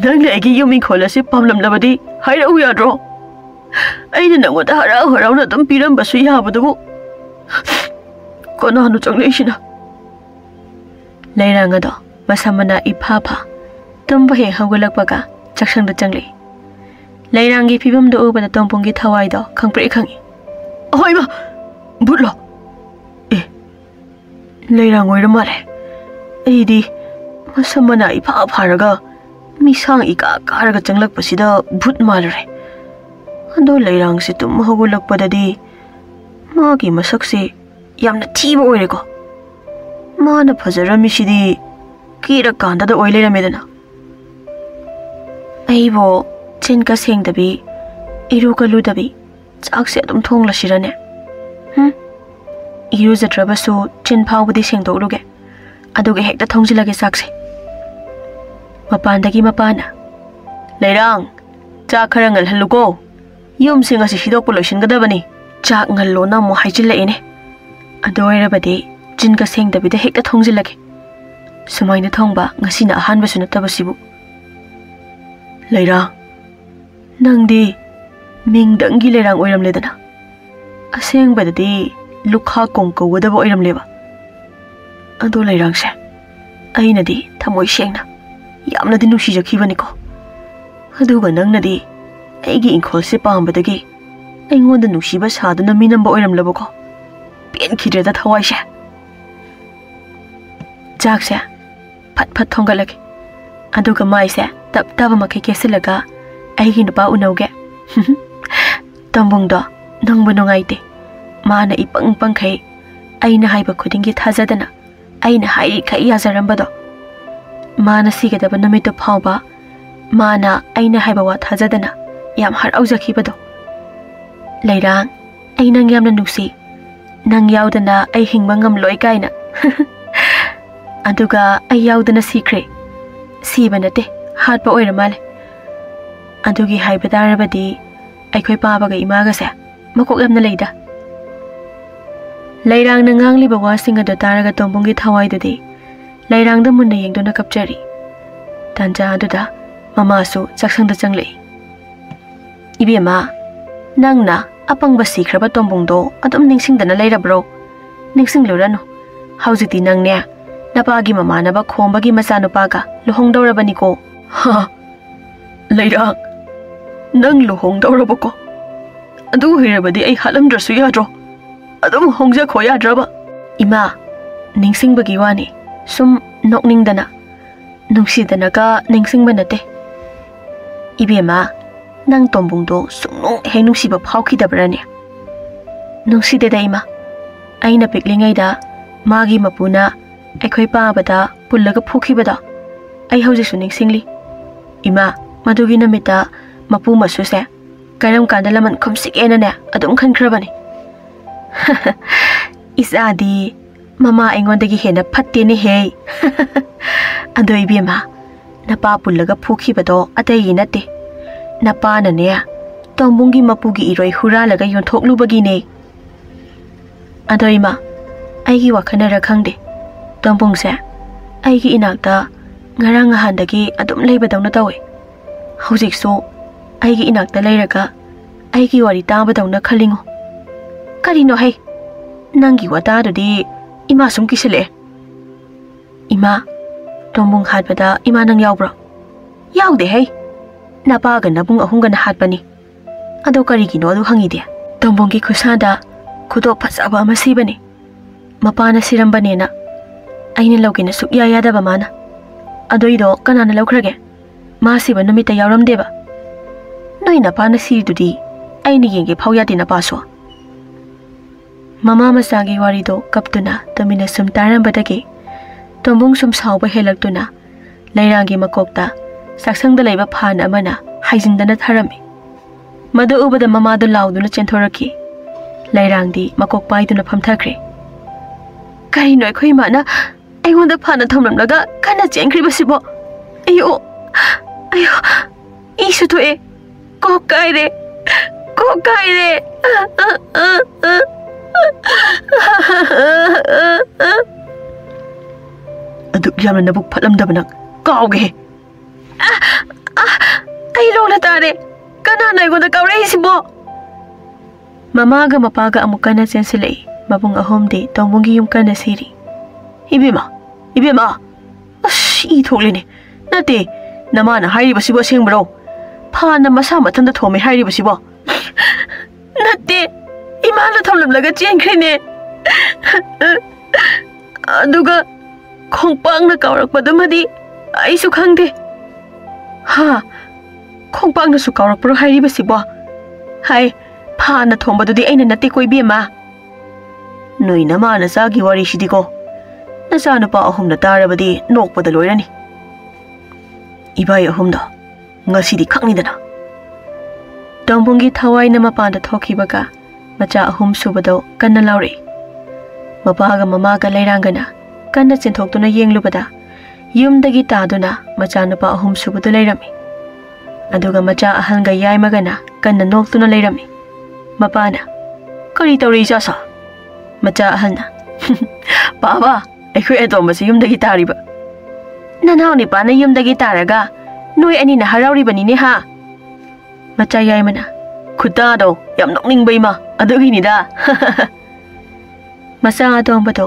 ꯅꯪꯅ ꯑꯩꯒꯤ ꯌꯨꯝ ꯏꯪꯈꯣꯜ ꯑꯁꯤ ꯄꯥꯝꯂꯝꯂꯕꯗꯤ ꯍꯥꯏꯔꯛꯎ ꯌꯥꯗ꯭ꯔꯣ? ꯑꯩꯅ ꯅꯪꯉꯣꯟꯗ ꯍꯔꯥꯎ ꯍꯔꯥꯎꯅ ꯑꯗꯨꯝ ꯄꯤꯔꯝꯕꯁꯨ ꯌꯥꯕꯗꯨꯕꯨ꯫ ꯀꯅꯥꯅꯣ ꯆꯪꯂꯛꯏꯁꯤꯅ?" ꯂꯩꯔꯥꯡ ꯑꯗꯣ ꯃꯁꯝ ꯃꯅꯥ ꯏꯐꯥ ꯐꯥ ꯇꯨꯝꯕ ꯍꯦꯛ ꯍꯧꯒꯠꯂꯛꯄꯒ ꯆꯥꯛꯁꯪꯗ ꯆꯪꯂꯛꯏ꯫ ꯂꯩꯔꯥꯡꯒꯤ ꯐꯤꯕꯝꯗꯨ ꯎꯕꯗ ꯇꯣꯝꯕꯨꯡꯒꯤ ꯊꯋꯥꯏꯗꯣ ꯈꯪꯄ꯭ꯔꯦꯛ ꯈꯪꯉꯤ꯫ "ꯑꯍꯣꯏ ꯏꯃꯥ! ꯚꯨꯠꯂꯣ? ꯑꯦ, ꯂꯩꯔꯥꯡ ꯑꯣꯏꯔ ꯃꯥꯜꯂꯦ꯫ ꯑꯩꯗꯤ ꯃꯁꯝ ꯃꯅꯥ ꯏꯐꯥ ꯐꯥꯔꯒ ꯃꯤꯁꯥꯡ ꯏꯀꯥ ꯀꯥꯔꯒ ꯆꯪꯂꯛꯄꯁꯤꯗ ꯚꯨꯠ ꯃꯥꯜꯂꯨꯔꯦ꯫ ꯑꯗꯣ ꯂꯩꯔꯥꯡꯁꯦ ꯇꯨꯝ ꯍꯧꯒꯠꯂꯛꯄꯗꯗꯤ ꯃꯥꯒꯤ ꯃꯁꯛꯁꯦ ꯌꯥꯝꯅ ꯊꯤꯕ ꯑꯣꯏꯔꯦꯀꯣ꯫ ꯃꯥꯅ ꯐꯖꯔꯝꯃꯤꯁꯤꯗꯤ ꯀꯦꯔꯀꯥꯟꯗꯗ ꯑꯣꯏ ꯂꯩꯔꯝꯃꯦꯗꯅ꯫ ꯑꯩꯕꯨ ꯆꯤꯟꯒ ꯁꯦꯡꯗꯕꯤ, ꯏꯔꯨꯒ ꯂꯨꯗꯕꯤ, ꯆꯥꯛꯁꯦ ꯑꯗꯨꯝ ꯊꯣꯡꯂꯁꯤꯔꯅꯦ? ꯍꯨꯝ? ꯏꯔꯨꯖꯗ꯭ꯔꯕꯁꯨ ꯆꯤꯟ ꯐꯥꯎꯕꯗꯤ ꯁꯦꯡꯗꯣꯛꯂꯨꯒꯦ, ꯑꯗꯨꯒ ꯍꯦꯛꯇ ꯊꯣꯡꯖꯤꯜꯂꯒꯦ ꯆꯥꯛꯁꯦ꯫" ꯃꯄꯥꯟꯗꯒꯤ ꯃꯄꯥꯅ, "ꯂꯩꯔꯥꯡ, ꯆꯥꯛ ꯈꯔ ꯉꯜꯍꯜꯂꯨꯀꯣ꯫ ꯌꯨꯝꯁꯦ ꯉꯁꯤ ꯁꯤꯗꯣꯛꯄ ꯂꯣꯏꯁꯤꯟꯒꯗꯕꯅꯤ꯫ ꯆꯥꯛ ꯉꯜꯂꯣꯅ ꯑꯃꯨꯛ ꯍꯥꯏꯖꯤꯜꯂꯛꯑꯦꯅꯦ꯫ ꯑꯗꯨ ꯑꯣꯏꯔꯕꯗꯤ ꯆꯤꯟꯒ ꯁꯦꯡꯗꯕꯤꯗ ꯍꯦꯛꯇ ꯊꯣꯡꯖꯤꯜꯂꯒꯦ꯫ ꯁꯨꯃꯥꯏꯅ ꯊꯣꯡꯕ ꯉꯁꯤꯅ ꯑꯍꯥꯟꯕꯁꯨ ꯅꯠꯇꯕꯁꯤꯕꯨ꯫" "ꯂꯩꯔꯥꯡ, ꯅꯪꯗꯤ ꯃꯤꯡꯗꯪꯒꯤ ꯂꯩꯔꯥꯡ ꯑꯣꯏꯔꯝꯂꯦꯗꯅ꯫ ꯑꯁꯦꯡꯕꯗꯗꯤ ꯂꯨꯈꯥ ꯀꯣꯡ ꯀꯧꯒꯗꯕ ꯑꯣꯏꯔꯝꯂꯦꯕ꯫ ꯑꯗꯣ ꯂꯩꯔꯥꯡꯁꯦ, ꯑꯩꯅꯗꯤ ꯊꯃꯣꯏ ꯁꯦꯡꯅ ꯌꯥꯝꯅꯗꯤ ꯅꯨꯡꯁꯤꯖꯈꯤꯕꯅꯤꯀꯣ꯫ ꯑꯗꯨꯒ ꯅꯪꯅꯗꯤ ꯑꯩꯒꯤ ꯏꯪꯈꯣꯜꯁꯦ ꯄꯥꯝꯕꯗꯒꯤ ꯑꯩꯉꯣꯟꯗ ꯅꯨꯡꯁꯤꯕ ꯁꯥꯗꯨꯅ ꯃꯤꯅꯝꯕ ꯑꯣꯏꯔꯝꯂꯕꯀꯣ꯫ ꯄꯦꯟꯈꯤꯗ꯭ꯔꯦꯗ ꯊꯋꯥꯏꯁꯦ꯫" ꯆꯥꯛꯁꯦ ꯐꯠ ꯐꯠ ꯊꯣꯡꯒꯠꯂꯒꯦ꯫ ꯑꯗꯨꯒ ꯃꯥꯏꯁꯦ ꯇꯞ ꯇꯥꯕ ꯃꯈꯩ ꯀꯦꯁꯤꯜꯂꯒ ꯑꯩꯒꯤ ꯅꯨꯄꯥ ꯎꯅꯧꯒꯦ꯫ ꯇꯣꯝꯕꯨꯡꯗꯣ ꯅꯨꯡꯕꯨ ꯅꯨꯡꯉꯥꯏꯇꯦ꯫ ꯃꯥꯅ ꯏꯄꯪ ꯄꯪꯈꯩ ꯑꯩꯅ ꯍꯥꯏꯕ ꯈꯨꯗꯤꯡꯒꯤ ꯊꯥꯖꯗꯅ, ꯑꯩꯅ ꯍꯥꯏꯔꯤꯈꯩ ꯌꯥꯖꯔꯝꯕꯗꯣ꯫ ꯃꯥꯅ ꯁꯤꯒꯗꯕ ꯅꯨꯃꯤꯠꯇꯨ ꯐꯥꯎꯕ ꯃꯥꯅ ꯑꯩꯅ ꯍꯥꯏꯕ ꯋꯥ ꯊꯥꯖꯗꯅ ꯌꯥꯝ ꯍꯔꯥꯎꯖꯈꯤꯕꯗꯣ꯫ "ꯂꯩꯔꯥꯡ, ꯑꯩ ꯅꯪ ꯌꯥꯝꯅ ꯅꯨꯡꯁꯤ꯫ ꯅꯪ ꯌꯥꯎꯗꯅ ꯑꯩ ꯍꯤꯡꯕ ꯉꯝꯂꯣꯏ" ꯀꯥꯏꯅ꯫ ꯑꯗꯨꯒ ꯑꯩ ꯌꯥꯎꯗꯅ ꯁꯤꯈ꯭ꯔꯦ꯫ ꯁꯤꯕ ꯅꯠꯇꯦ, ꯍꯥꯠꯄ ꯑꯣꯏꯔ ꯃꯥꯜꯂꯦ꯫ ꯑꯗꯨꯒꯤ ꯍꯥꯏꯕ ꯇꯥꯔꯕꯗꯤ ꯑꯩꯈꯣꯏ ꯄꯥꯕꯒ ꯏꯃꯥꯒꯁꯦ ꯃꯀꯣꯛ ꯌꯥꯝꯅ ꯂꯩꯗ꯫ ꯂꯩꯔꯥꯡꯅ ꯉꯥꯡꯂꯤꯕ ꯋꯥꯁꯤꯡ ꯑꯗꯨ ꯇꯥꯔꯒ ꯇꯣꯝꯕꯨꯡꯒꯤ ꯊꯋꯥꯏꯗꯨꯗꯤ ꯂꯩꯔꯥꯡꯗ ꯃꯨꯟꯅ ꯌꯦꯡꯗꯨꯅ ꯀꯞꯆꯔꯤ꯫ ꯇꯥꯟꯖꯥ ꯑꯗꯨꯗ ꯃꯃꯥꯁꯨ ꯆꯥꯛꯁꯪꯗ ꯆꯪꯂꯛꯏ꯫ "ꯏꯕꯦꯝꯃ, ꯅꯪꯅ ꯑꯄꯪꯕ ꯁꯤꯈ꯭ꯔꯕ ꯇꯣꯝꯕꯨꯡꯗꯣ ꯑꯗꯨꯝ ꯅꯤꯡꯁꯤꯡꯗꯅ ꯂꯩꯔꯕ꯭ꯔꯣ? ꯅꯤꯡꯁꯤꯡꯂꯨꯔꯅꯨ꯫ ꯍꯧꯖꯤꯛꯇꯤ ꯅꯪꯅꯦ, ꯅꯄꯥꯒꯤ ꯃꯃꯥꯟꯅꯕ ꯈꯣꯝꯕꯒꯤ ꯃꯆꯥꯅꯨꯄꯥꯒ ꯂꯨꯍꯣꯡꯗꯧꯔꯕꯅꯤꯀꯣ꯫" "ꯍꯥ? ꯂꯩꯔꯥꯡ, "ꯅꯪ ꯂꯨꯍꯣꯡꯗꯧꯔꯕꯀꯣ? ꯑꯗꯨ ꯑꯣꯏꯔꯕꯗꯤ ꯑꯩ ꯍꯥꯠꯂꯝꯗ꯭ꯔꯁꯨ ꯌꯥꯗ꯭ꯔꯣ? ꯑꯗꯨꯝ ꯍꯣꯡꯖꯈꯣ ꯌꯥꯗ꯭ꯔꯕ?" "ꯏꯃꯥ, ꯅꯤꯡꯁꯤꯡꯕꯒꯤ ꯋꯥꯅꯤ, ꯁꯨꯝ ꯅꯣꯛꯅꯤꯡꯗꯅ, ꯅꯨꯡꯁꯤꯗꯅꯒ ꯅꯤꯡꯁꯤꯡꯕ ꯅꯠꯇꯦ꯫" "ꯏꯕꯦꯝꯃ, ꯅꯪ ꯇꯣꯝꯕꯨꯡꯗꯣ ꯁꯨꯡꯅꯨꯡ ꯍꯦꯛ ꯅꯨꯡꯁꯤꯕ ꯐꯥꯎꯈꯤꯗꯕ꯭ꯔꯅꯦ?" "ꯅꯨꯡꯁꯤꯗꯦꯗ ꯏꯃꯥ, ꯑꯩꯅ ꯄꯤꯛꯂꯤꯉꯩꯗ ꯃꯥꯒꯤ ꯃꯄꯨꯅ ꯑꯩꯈꯣꯏ ꯄꯥꯕꯗ ꯄꯨꯜꯂꯒ ꯐꯨꯈꯤꯕꯗꯣ ꯑꯩ ꯍꯧꯖꯤꯛꯁꯨ ꯅꯤꯡꯁꯤꯡꯂꯤ꯫ ꯏꯃꯥ, ꯃꯗꯨꯒꯤ ꯅꯨꯃꯤꯠꯇ ꯃꯄꯨ ꯃꯁꯨꯁꯦ ꯀꯔꯝ ꯀꯥꯟꯗ ꯂꯃꯟ ꯈꯨꯝꯁꯤꯒꯦꯅꯅꯦ ꯑꯗꯨꯝ ꯈꯟꯈ꯭ꯔꯕꯅꯤ꯫" "ꯏꯆꯥꯗꯤ ꯃꯃꯥ ꯑꯩꯉꯣꯟꯗꯒꯤ ꯍꯦꯟꯅ ꯐꯠꯇꯦꯅꯦꯍꯦ꯫" "ꯑꯗꯣ ꯏꯕꯦꯝꯃ, ꯅꯄꯥ ꯄꯨꯜꯂꯒ ꯐꯨꯈꯤꯕꯗꯣ ꯑꯇꯩꯒꯤ ꯅꯠꯇꯦ꯫ ꯅꯄꯥꯅꯅꯦ ꯇꯣꯝꯕꯨꯡꯒꯤ ꯃꯄꯨꯒꯤ ꯏꯔꯣꯏ ꯍꯨꯔꯥꯜꯂꯒ ꯌꯣꯟꯊꯣꯛꯂꯨꯕꯒꯤꯅꯦ꯫" "ꯑꯗꯣ ꯏꯃꯥ, ꯑꯩꯒꯤ ꯋꯥꯈꯜꯅꯔ ꯈꯪꯗꯦ, ꯇꯣꯝꯕꯨꯡꯁꯦ ꯑꯩꯒꯤ ꯏꯅꯥꯛꯇ ꯉꯔꯥꯡ ꯅꯍꯥꯟꯗꯒꯤ ꯑꯗꯨꯝ ꯂꯩꯕꯗꯧꯅ ꯇꯧꯋꯦ꯫ ꯍꯧꯖꯤꯛꯁꯨ ꯑꯩꯒꯤ ꯏꯅꯥꯛꯇ ꯂꯩꯔꯒ ꯑꯩꯒꯤ ꯋꯥꯔꯤ ꯇꯥꯕꯗꯧꯅ ꯈꯜꯂꯤꯉꯣ꯫ ꯀꯔꯤꯅꯣ ꯍꯩ, ꯅꯪꯒꯤ ꯋꯥꯇꯥꯗꯨꯗꯤ ꯏꯃꯥ ꯁꯨꯝ ꯀꯤꯁꯤꯜꯂꯛꯑꯦ꯫" "ꯏꯃꯥ, ꯇꯣꯝꯕꯨꯡ ꯍꯥꯠꯄꯗ ꯏꯃꯥ ꯅꯪ ꯌꯥꯎꯕ꯭ꯔꯣ?" "ꯌꯥꯎꯗꯦ ꯍꯩ, ꯅꯄꯥꯒ ꯅꯕꯨꯡ ꯑꯍꯨꯝꯒꯅ ꯍꯥꯠꯄꯅꯤ꯫ ꯑꯗꯣ ꯀꯔꯤꯒꯤꯅꯣ ꯑꯗꯨ ꯍꯪꯉꯤꯗꯤ?" "ꯇꯣꯝꯕꯨꯡꯒꯤ ꯈꯨꯠꯁꯥꯗ ꯈꯨꯗꯣꯞ ꯐꯖꯕ ꯑꯃ ꯁꯤꯕꯅꯤ꯫ ꯃꯄꯥꯅ ꯁꯤꯔꯝꯕꯅꯦꯅ ꯑꯩꯅ ꯂꯧꯒꯦꯅ ꯁꯨꯛꯌꯥ ꯌꯥꯗꯕ ꯃꯥꯅ꯫ ꯑꯗꯨꯏꯗꯣ ꯀꯅꯥꯅ ꯂꯧꯈ꯭ꯔꯒꯦ? ꯃꯥ ꯁꯤꯕ ꯅꯨꯃꯤꯠꯇ ꯌꯥꯎꯔꯝꯗꯦꯕ꯫" "ꯅꯣꯏ ꯅꯄꯥꯅ ꯁꯤꯔꯤꯗꯨꯗꯤ ꯑꯩꯅ ꯌꯦꯡꯒꯦ ꯐꯥꯎ ꯌꯥꯗꯦ ꯅꯄꯥꯁꯨ꯫" ꯃꯃꯥ ꯃꯆꯥꯒꯤ ꯋꯥꯔꯤꯗꯣ ꯀꯞꯇꯨꯅ ꯇꯨꯃꯤꯟꯅ ꯁꯨꯝ ꯇꯥꯔꯝꯕꯗꯒꯤ ꯇꯣꯝꯕꯨꯡ ꯁꯨꯝ ꯁꯥꯎꯕ ꯍꯦꯜꯂꯛꯇꯨꯅ ꯂꯩꯔꯥꯡꯒꯤ ꯃꯀꯣꯛꯇ ꯆꯥꯛꯁꯪꯗ ꯂꯩꯕ ꯐꯥꯟ ꯑꯃꯅ ꯍꯥꯏꯖꯤꯟꯗꯅ ꯊꯥꯔꯝꯃꯤ꯫ ꯃꯗꯨ ꯎꯕꯗ ꯃꯃꯥꯗꯨ ꯂꯥꯎꯗꯨꯅ ꯆꯦꯟꯊꯣꯔꯛꯈꯤ꯫ ꯂꯩꯔꯥꯡꯗꯤ ꯃꯀꯣꯛ ꯄꯥꯏꯗꯨꯅ ꯐꯝꯊꯈ꯭ꯔꯦ꯫ "ꯀꯔꯤꯅꯣ ꯑꯩꯈꯣꯏ ꯏꯃꯥꯅ ꯑꯩꯉꯣꯟꯗ ꯐꯥꯟꯅ ꯊꯝꯂꯝꯂꯒ ꯀꯟꯅ ꯆꯦꯟꯈ꯭ꯔꯤꯕꯁꯤꯕꯣ? ꯑꯌꯣ! ꯑꯌꯣ! ꯏꯁꯨ ꯊꯣꯛꯑꯦ꯫ ꯀꯣꯛ ꯀꯥꯏꯔꯦ꯫ ꯀꯣꯛ ꯀꯥꯏꯔꯦ꯫" "ꯑꯗꯨꯛ ꯌꯥꯝꯅ ꯅꯕꯨꯛ ꯐꯠꯂꯝꯗꯕ ꯅꯪ ꯀꯥꯎꯒꯦꯍꯦ꯫" "ꯑ, ꯑ, ꯑꯩ ꯂꯣꯡꯅ ꯇꯥꯔꯦ꯫ ꯀꯅꯥꯅ ꯑꯩꯉꯣꯟꯗ ꯀꯥꯎꯔꯛꯏꯁꯤꯕꯣ?" ꯃꯃꯥꯒ ꯃꯄꯥꯒ ꯑꯃꯨꯛ ꯀꯟꯅ ꯆꯦꯟꯁꯤꯜꯂꯛꯏ꯫ ꯃꯕꯨꯡ ꯑꯍꯨꯝꯗꯤ ꯇꯣꯝꯕꯨꯡꯒꯤ ꯌꯨꯝ ꯀꯟꯅ ꯁꯤꯔꯤ꯫ "ꯏꯕꯦꯝꯃ, ꯏꯕꯦꯝꯃ! ꯑꯁ, ꯏ ꯊꯣꯛꯂꯦꯅꯦ꯫ ꯅꯠꯇꯦ, ꯅꯃꯥꯅ ꯍꯥꯏꯔꯤꯕꯁꯤꯕꯨ ꯑꯁꯦꯡꯕꯔꯣ? ꯐꯥꯅ ꯃꯁꯥ ꯃꯊꯟꯇ ꯊꯣꯝꯃꯦ ꯍꯥꯏꯔꯤꯕꯁꯤꯕꯣ? ꯅꯠꯇꯦ, ꯏꯃꯥꯅ ꯊꯣꯝꯂꯝꯂꯒ ꯆꯦꯟꯈ꯭ꯔꯤꯅꯦ꯫ ꯑꯗꯨꯒ ꯈꯣꯡꯄꯥꯛꯅ ꯀꯥꯎꯔꯛꯄꯗꯨꯃꯗꯤ ꯑꯩꯁꯨ ꯈꯪꯗꯦ꯫ ꯍꯥ? ꯈꯣꯡꯄꯥꯛꯅꯁꯨ ꯀꯥꯎꯔꯛꯄ꯭ꯔꯣ ꯍꯥꯏꯔꯤꯕꯁꯤꯕꯣ? ꯍꯥꯏ, ꯐꯥꯅ ꯊꯣꯝꯕꯗꯨꯗꯤ ꯑꯩꯅ ꯅꯠꯇꯦꯀꯣ ꯏꯕꯦꯝꯃ꯫ ꯅꯣꯏ ꯅꯃꯥ ꯅꯆꯥꯒꯤ ꯋꯥꯔꯤꯁꯤꯗꯤꯀꯣ꯫ ꯅꯆꯥꯅꯨꯄꯥ ꯑꯍꯨꯝꯅ ꯇꯥꯔꯕꯗꯤ ꯅꯣꯛꯄꯗ ꯂꯣꯏꯔꯅꯤ꯫ ꯏꯕꯥꯏ ꯑꯍꯨꯝꯗꯣ ꯉꯁꯤꯗꯤ ꯈꯪꯅꯤꯗꯅ꯫ ꯇꯣꯝꯕꯨꯡꯒꯤ ꯊꯋꯥꯏꯅ ꯃꯄꯥꯟꯗ ꯊꯣꯛꯈꯤꯕꯒ ꯃꯆꯥ ꯑꯍꯨꯝ ꯁꯨꯕꯗꯣ ꯀꯟꯅ ꯂꯥꯎꯔꯛꯏ꯫ ꯃꯄꯥꯒ ꯃꯃꯥꯒ ꯂꯩꯔꯥꯡꯒꯅ ꯀꯟꯅ ꯆꯦꯟꯊꯣꯛꯇꯨꯅ ꯌꯦꯡꯂꯨꯕꯗ ꯌꯨꯝꯗꯒꯤ ꯇꯥꯗꯨꯅ ꯃꯆꯥꯅꯨꯄꯥ ꯑꯍꯨꯝ ꯁꯨꯕꯗꯨ ꯂꯩꯔꯝꯃꯤ꯫ ꯑꯗꯨꯒ ꯃꯆꯥ ꯑꯍꯜꯒ ꯌꯥꯏꯃꯒꯅ ꯀꯟꯅ ꯅꯣꯛꯇꯨꯅ ꯂꯩꯔꯝꯃꯤ꯫ ꯃꯄꯥꯅ, "ꯀꯔꯤ ꯇꯧꯔꯤ ꯏꯆꯥꯁꯥ?" ꯃꯆꯥ ꯑꯍꯜꯅ, "ꯄꯥꯕ, ꯑꯩꯈꯣꯏ ꯑꯇꯣꯝꯕꯁꯤ ꯌꯨꯝꯗꯒꯤ ꯇꯥꯔꯤꯕ꯫ ꯅꯅꯥꯎ ꯅꯤꯄꯥꯅ ꯌꯨꯝꯗꯒꯤ ꯇꯥꯔꯒ ꯅꯣꯏ ꯑꯅꯤꯅ ꯍꯔꯥꯎꯔꯤꯕꯅꯤꯅꯦ ꯍꯥ?" ꯃꯆꯥ ꯌꯥꯏꯃꯅ, "ꯈꯨꯇꯥꯗꯣ ꯌꯥꯝ ꯅꯣꯛꯅꯤꯡꯕ ꯏꯃꯥ, ꯑꯗꯨꯒꯤꯅꯤꯗ꯫" ꯃꯆꯥ ꯑꯇꯣꯝꯕꯗꯣ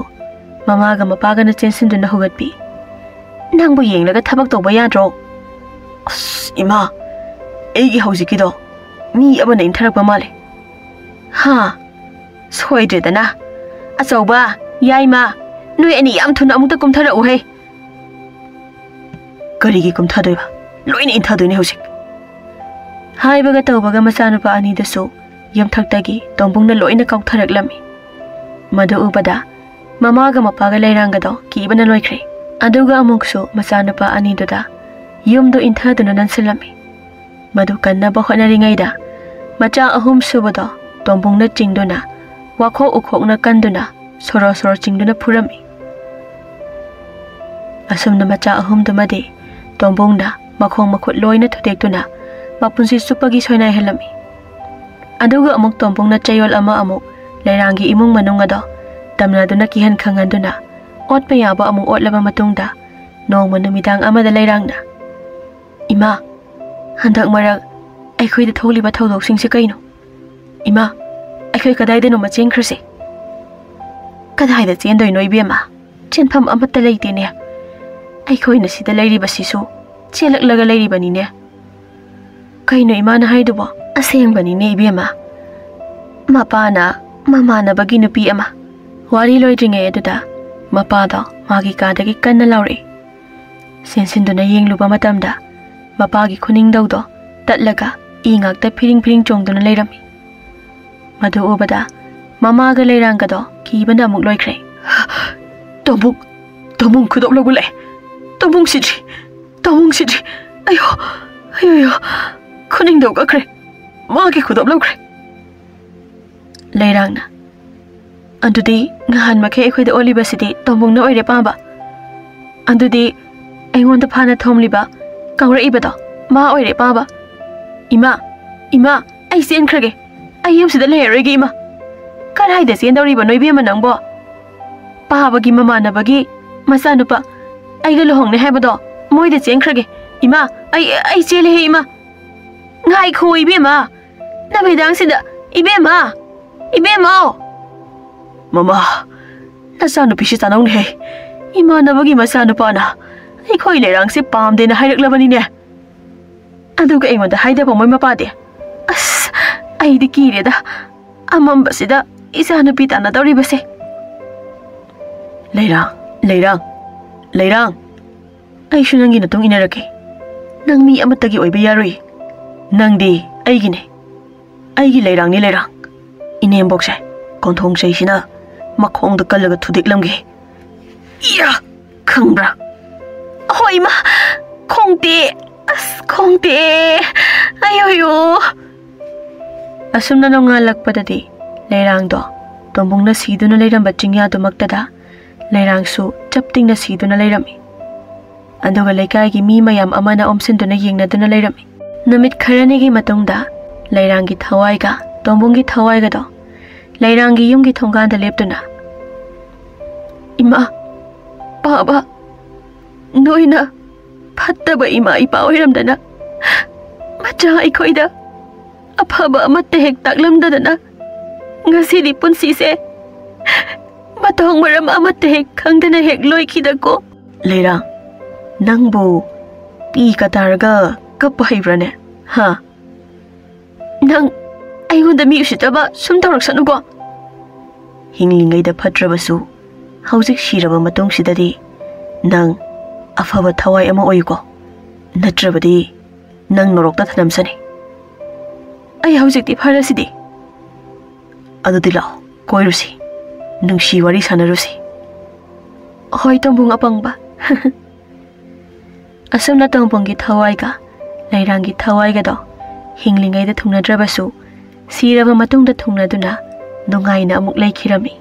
ꯃꯃꯥꯒ ꯃꯄꯥꯒꯅ ꯆꯦꯟꯁꯤꯟꯗꯨꯅ ꯍꯧꯒꯠꯄꯤ꯫ "ꯅꯪꯕꯨ ꯌꯦꯡꯂꯒ ꯊꯕꯛ ꯇꯧꯕ ꯌꯥꯗ꯭ꯔꯣ?" "ꯑꯁ ꯏꯃꯥ, ꯑꯩꯒꯤ ꯍꯧꯖꯤꯛꯀꯤꯗꯣ ꯃꯤ ꯑꯃꯅ ꯏꯟꯊꯔꯛꯄ ꯃꯥꯜꯂꯦ꯫" "ꯍꯥ? ꯁꯣꯏꯗ꯭ꯔꯦꯗꯅ꯫ ꯑꯆꯧꯕ, ꯌꯥꯏꯃ, ꯅꯣꯏ ꯑꯅꯤ ꯌꯥꯝ ꯊꯨꯅ ꯑꯃꯨꯛꯇ ꯀꯨꯝꯊꯔꯛꯎꯍꯦ꯫" "ꯀꯔꯤꯒꯤ ꯀꯨꯝꯊꯗꯣꯏꯕ? ꯂꯣꯏꯅ ꯏꯟꯊꯗꯣꯏꯅꯦ ꯍꯧꯖꯤꯛ꯫" ꯍꯥꯏꯕꯒ ꯇꯧꯕꯒ ꯃꯆꯥꯅꯨꯄꯥ ꯑꯅꯤꯗꯨꯁꯨ ꯌꯨꯝꯊꯛꯇꯒꯤ ꯇꯣꯝꯕꯨꯡꯅ ꯂꯣꯏꯅ ꯀꯥꯎꯊꯔꯛꯂꯝꯃꯤ꯫ ꯃꯗꯨ ꯎꯕꯗ ꯃꯃꯥꯒ ꯃꯄꯥꯒ ꯂꯩꯔꯥꯡꯒꯗꯣ ꯀꯤꯕꯅ ꯂꯣꯏꯈ꯭ꯔꯦ꯫ ꯑꯗꯨꯒ ꯑꯃꯨꯛꯁꯨ ꯃꯆꯥꯅꯨꯄꯥ ꯑꯅꯤꯗꯨꯗ ꯌꯨꯝꯗꯨ ꯏꯟꯊꯗꯨꯅ ꯅꯟꯁꯤꯜꯂꯝꯃꯤ꯫ ꯃꯗꯨ ꯀꯟꯅꯕ ꯍꯣꯠꯅꯔꯤꯉꯩꯗ ꯃꯆꯥ ꯑꯍꯨꯝ ꯁꯨꯕꯗꯣ ꯇꯣꯝꯕꯨꯡꯅ ꯆꯤꯡꯗꯨꯅ ꯋꯥꯈꯣꯛ ꯎꯈꯣꯛꯅ ꯀꯟꯗꯨꯅ ꯁꯣꯔꯣ ꯁꯣꯔꯣ ꯆꯤꯡꯗꯨꯅ ꯐꯨꯔꯝꯃꯤ꯫ ꯑꯁꯨꯝꯅ ꯃꯆꯥ ꯑꯍꯨꯝꯗꯨꯃꯗꯤ ꯇꯣꯝꯕꯨꯡꯅ ꯃꯈꯣꯡ ꯃꯈꯨꯠ ꯂꯣꯏꯅ ꯊꯨꯗꯦꯛꯇꯨꯅ ꯃꯄꯨꯟꯁꯤ ꯆꯨꯞꯄꯒꯤ ꯁꯣꯏꯅꯥꯏꯍꯜꯂꯝꯃꯤ꯫ ꯑꯗꯨꯒ ꯑꯃꯨꯛ ꯇꯣꯝꯕꯨꯡꯅ ꯆꯌꯣꯜ ꯑꯃ ꯑꯃꯨꯛ ꯂꯩꯔꯥꯡꯒꯤ ꯏꯃꯨꯡ ꯃꯅꯨꯡ ꯑꯗꯣ ꯇꯝꯅꯗꯨꯅ ꯀꯤꯍꯟ ꯈꯪꯍꯟꯗꯨꯅ ꯑꯣꯠꯄ ꯌꯥꯕ ꯑꯃꯨꯛ ꯑꯣꯠꯂꯕ ꯃꯇꯨꯡꯗ ꯅꯣꯡꯃ ꯅꯨꯃꯤꯗꯥꯡ ꯑꯃꯗ ꯂꯩꯔꯥꯡꯅ, "ꯏꯃꯥ, ꯍꯟꯗꯛ ꯃꯔꯛ ꯑꯩꯈꯣꯏꯗ ꯊꯣꯛꯂꯤꯕ ꯊꯧꯗꯣꯛꯁꯤꯡꯁꯦ ꯀꯩꯅꯣ? ꯏꯃꯥ, ꯑꯩꯈꯣꯏ ꯀꯗꯥꯏꯗꯅꯣꯃ ꯆꯦꯟꯈ꯭ꯔꯁꯦ꯫" "ꯀꯗꯥꯏꯗ ꯆꯦꯟꯗꯣꯏꯅꯣ ꯏꯕꯦꯝꯃ? ꯆꯦꯟꯐꯝ ꯑꯃꯠꯇ ꯂꯩꯇꯦꯅꯦ꯫ ꯑꯩꯈꯣꯏꯅ ꯁꯤꯗ ꯂꯩꯔꯤꯕꯁꯤꯁꯨ ꯆꯦꯜꯂꯛꯂꯒ ꯂꯩꯔꯤꯕꯅꯤꯅꯦ꯫" ꯀꯩꯅꯣ ꯏꯃꯥꯅ ꯍꯥꯏꯗꯨꯕꯣ? ꯑꯁꯦꯡꯕꯅꯤꯅꯦ ꯏꯕꯦꯝꯃ, ꯃꯄꯥꯅ ꯃꯃꯥꯟꯅꯕꯒꯤ ꯅꯨꯄꯤ ꯑꯃ꯫ ꯋꯥꯔꯤ ꯂꯣꯏꯗ꯭ꯔꯤꯉꯩ ꯑꯗꯨꯗ ꯃꯄꯥꯗꯣ ꯃꯥꯒꯤ ꯀꯥꯗꯒꯤ ꯀꯟꯅ ꯂꯥꯎꯔꯛꯏ꯫ ꯆꯦꯟꯁꯤꯟꯗꯨꯅ ꯌꯦꯡꯂꯨꯕ ꯃꯇꯝꯗ ꯃꯄꯥꯒꯤ ꯈꯨꯅꯤꯡꯗꯧꯗꯣ ꯇꯠꯂꯒ ꯏ ꯉꯥꯛꯇ ꯐꯤꯔꯤꯡ ꯐꯤꯔꯤꯡ ꯆꯣꯡꯗꯨꯅ ꯂꯩꯔꯝꯃꯤ꯫ ꯃꯗꯨ ꯎꯕꯗ ꯃꯃꯥꯒ ꯂꯩꯔꯥꯡꯒꯗꯣ ꯀꯤꯕꯅ ꯑꯃꯨꯛ ꯂꯣꯏꯈ꯭ꯔꯦ꯫ "ꯇꯣꯝꯕꯨꯡ, ꯇꯣꯝꯕꯨꯡ ꯈꯨꯗꯣꯞ ꯂꯧꯕ ꯂꯥꯛꯑꯦ꯫ ꯇꯣꯝꯕꯨꯡ ꯁꯤꯗ꯭ꯔꯤ, ꯇꯣꯝꯕꯨꯡ ꯁꯤꯗ꯭ꯔꯤ꯫ ꯑꯌꯣ, ꯑꯌꯣ, ꯑꯌꯣ, ꯈꯨꯅꯤꯡꯗꯧ ꯀꯛꯈ꯭ꯔꯦ꯫ ꯃꯥꯒꯤ ꯈꯨꯗꯣꯞ ꯂꯧꯈ꯭ꯔꯦ꯫" ꯂꯩꯔꯥꯡꯅ, "ꯑꯗꯨꯗꯤ ꯉꯍꯥꯟꯃꯈꯩ ꯑꯩꯈꯣꯏꯗ ꯑꯣꯜꯂꯤꯕꯁꯤꯗꯤ ꯇꯣꯝꯕꯨꯡꯅ ꯑꯣꯏꯔꯦ ꯄꯥꯕ꯫ ꯑꯗꯨꯗꯤ ꯑꯩꯉꯣꯟꯗ ꯐꯥꯅ ꯊꯣꯝꯂꯤꯕ, ꯀꯥꯎꯔꯛꯏꯕꯗꯣ ꯃꯥ ꯑꯣꯏꯔꯦ ꯄꯥꯕ꯫ ꯏꯃꯥ, ꯏꯃꯥ, ꯑꯩ ꯆꯦꯟꯈ꯭ꯔꯒꯦ꯫ ꯑꯩ ꯌꯨꯝꯁꯤꯗ ꯂꯩꯔꯔꯣꯏꯒꯦ ꯏꯃꯥ꯫" "ꯀꯗꯥꯏꯗ ꯆꯦꯟꯗꯧꯔꯤꯕꯅꯣ ꯏꯕꯦꯝꯃ ꯅꯪꯕꯣ? ꯄꯥꯕꯒꯤ ꯃꯃꯥꯟꯅꯕꯒꯤ ꯃꯆꯥꯅꯨꯄꯥ ꯑꯩꯒ ꯂꯨꯍꯣꯡꯅꯤ ꯍꯥꯏꯕꯗꯣ ꯃꯣꯏꯗ ꯆꯦꯟꯈ꯭ꯔꯒꯦ꯫ ꯏꯃꯥ, ꯑꯩ, ꯑꯩ ꯆꯦꯜꯂꯦꯍꯦ ꯏꯃꯥ꯫ ꯉꯥꯏꯈꯣ ꯏꯕꯦꯝꯃ, ꯅꯨꯃꯤꯗꯥꯡꯁꯤꯗ, ꯏꯕꯦꯝꯃ, ꯏꯕꯦꯝꯃ!" "ꯃꯃꯥ, ꯅꯆꯥꯅꯨꯄꯤꯁꯤ ꯇꯥꯅꯧꯅꯦꯍꯦ꯫ ꯏꯃꯥꯟꯅꯕꯒꯤ ꯃꯆꯥꯅꯨꯄꯥꯅ ꯑꯩꯈꯣꯏ ꯂꯩꯔꯥꯡꯁꯦ ꯄꯥꯝꯗꯦꯅ ꯍꯥꯏꯔꯛꯂꯕꯅꯤꯅꯦ꯫ ꯑꯗꯨꯒ ꯑꯩꯉꯣꯟꯗ ꯍꯥꯏꯗꯕ ꯃꯣꯏ ꯃꯄꯥꯗꯤ꯫ ꯑꯁ, ꯑꯩꯗꯤ ꯀꯤꯔꯦꯗ꯫ ꯑꯃꯝꯕꯁꯤꯗ ꯏꯆꯥꯅꯨꯄꯤ ꯇꯥꯟꯅꯗꯧꯔꯤꯕꯁꯦ꯫" "ꯂꯩꯔꯥꯡ, ꯂꯩꯔꯥꯡ, ꯂꯩꯔꯥꯡ, ꯑꯩꯁꯨ ꯅꯪꯒꯤ ꯃꯇꯨꯡ ꯏꯟꯅꯔꯛꯀꯦ꯫ ꯅꯪ ꯃꯤ ꯑꯃꯠꯇꯒꯤ ꯑꯣꯏꯕ ꯌꯥꯔꯣꯏ꯫ ꯅꯪꯗꯤ ꯑꯩꯒꯤꯅꯦ꯫ ꯑꯩꯒꯤ ꯂꯩꯔꯥꯡꯅꯤ ꯂꯩꯔꯥꯡ꯫ ꯏꯅꯦꯝꯕꯣꯛꯁꯦ ꯀꯣꯟꯊꯣꯡ ꯆꯩꯁꯤꯅ ꯃꯈꯣꯡꯗ ꯀꯜꯂꯒ ꯊꯨꯗꯦꯛꯂꯝꯒꯦ꯫ ꯏꯌꯥ! ꯈꯪꯕ꯭ꯔꯥ?" "ꯑꯍꯣ ꯏꯃꯥ! ꯈꯣꯡꯇꯦꯛ! ꯑꯁ, ꯈꯣꯡꯇꯦꯛ! ꯑꯌꯣ, ꯑꯌꯣ!" ꯑꯁꯨꯝꯅ ꯅꯣꯡꯉꯥꯜꯂꯛꯄꯗꯗꯤ ꯂꯩꯔꯥꯡꯗꯣ ꯇꯣꯝꯕꯨꯡꯅ ꯁꯤꯗꯨꯅ ꯂꯩꯔꯝꯕ ꯆꯤꯡꯌꯥꯗꯨꯃꯛꯇꯗ ꯂꯩꯔꯥꯡꯁꯨ ꯆꯞ ꯇꯤꯡꯅ ꯁꯤꯗꯨꯅ ꯂꯩꯔꯝꯃꯤ꯫ ꯑꯗꯨꯒ ꯂꯩꯀꯥꯏꯒꯤ ꯃꯤ ꯃꯌꯥꯝ ꯑꯃꯅ ꯑꯣꯝꯁꯤꯟꯗꯨꯅ ꯌꯦꯡꯅꯗꯨꯅ ꯂꯩꯔꯝꯃꯤ꯫ ꯅꯨꯃꯤꯠ ꯈꯔꯅꯤꯒꯤ ꯃꯇꯨꯡꯗ ꯂꯩꯔꯥꯡꯒꯤ ꯊꯋꯥꯏꯒ ꯇꯣꯝꯕꯨꯡꯒꯤ ꯊꯋꯥꯏꯒꯗꯣ ꯂꯩꯔꯥꯡꯒꯤ ꯌꯨꯝꯒꯤ ꯊꯣꯡꯒꯥꯟꯗ ꯂꯦꯞꯇꯨꯅ, "ꯏꯃꯥ, ꯄꯥꯕ, ꯅꯣꯏꯅ ꯐꯠꯇꯕ ꯏꯃꯥ ꯏꯄꯥ ꯑꯣꯏꯔꯝꯗꯅ ꯃꯆꯥ ꯑꯩꯈꯣꯏꯗ ꯑꯐꯕ ꯑꯃꯠꯇ ꯍꯦꯛ ꯇꯥꯛꯂꯝꯗꯗꯅ ꯉꯁꯤꯗꯤ ꯄꯨꯟꯁꯤꯁꯦ ꯃꯊꯣꯡ ꯃꯔꯝ ꯑꯃꯠꯇ ꯍꯦꯛ ꯈꯪꯗꯅ ꯍꯦꯛ ꯂꯣꯏꯈꯤꯗꯀꯣ꯫" "ꯂꯩꯔꯥꯡ, ꯅꯪꯕꯨ ꯄꯤ ꯀꯇꯥꯔꯒ ꯀꯞꯄ ꯍꯩꯕ꯭ꯔꯥꯅꯦ?" ꯍꯥ? ꯅꯪ ꯑꯩꯉꯣꯟꯗ ꯃꯤ ꯎꯁꯤꯠꯇꯕ ꯁꯨꯝ ꯇꯧꯔꯛꯁꯅꯨꯀꯣ꯫ ꯍꯤꯡꯂꯤꯉꯩꯗ ꯐꯠꯇ꯭ꯔꯕꯁꯨ, ꯍꯧꯖꯤꯛ ꯁꯤꯔꯕ ꯃꯇꯨꯡꯁꯤꯗꯗꯤ ꯅꯪ ꯑꯐꯕ ꯊꯋꯥꯏ ꯑꯃ ꯑꯣꯏꯌꯨꯀꯣ, ꯅꯠꯇ꯭ꯔꯕꯗꯤ ꯅꯪ ꯅꯣꯔꯣꯛꯇ ꯊꯅꯝꯁꯅꯤ꯫ ꯑꯩ ꯍꯧꯖꯤꯛꯇꯤ ꯐꯔꯁꯤꯗꯤ꯫ ꯑꯗꯨꯗꯤ ꯂꯥꯛꯑꯣ, ꯀꯣꯏꯔꯨꯁꯤ, ꯅꯨꯡꯁꯤ ꯋꯥꯔꯤ ꯁꯥꯟꯅꯔꯨꯁꯤ꯫ ꯍꯣꯏ, ꯇꯣꯝꯕꯨꯡ ꯑꯄꯪꯕ꯫ ꯑꯁꯨꯝꯅ ꯇꯣꯝꯕꯨꯡꯒꯤ ꯊꯋꯥꯏꯒ ꯂꯩꯔꯥꯡꯒꯤ ꯊꯋꯥꯏꯒꯗꯣ ꯍꯤꯡꯂꯤꯉꯩꯗ ꯊꯨꯡꯅꯗ꯭ꯔꯕꯁꯨ, ꯁꯤꯔꯕ ꯃꯇꯨꯡꯗ ꯊꯨꯡꯅꯗꯨꯅ ꯅꯨꯡꯉꯥꯏꯅ ꯑꯃꯨꯛ ꯂꯩꯈꯤꯔꯝꯃꯤ꯫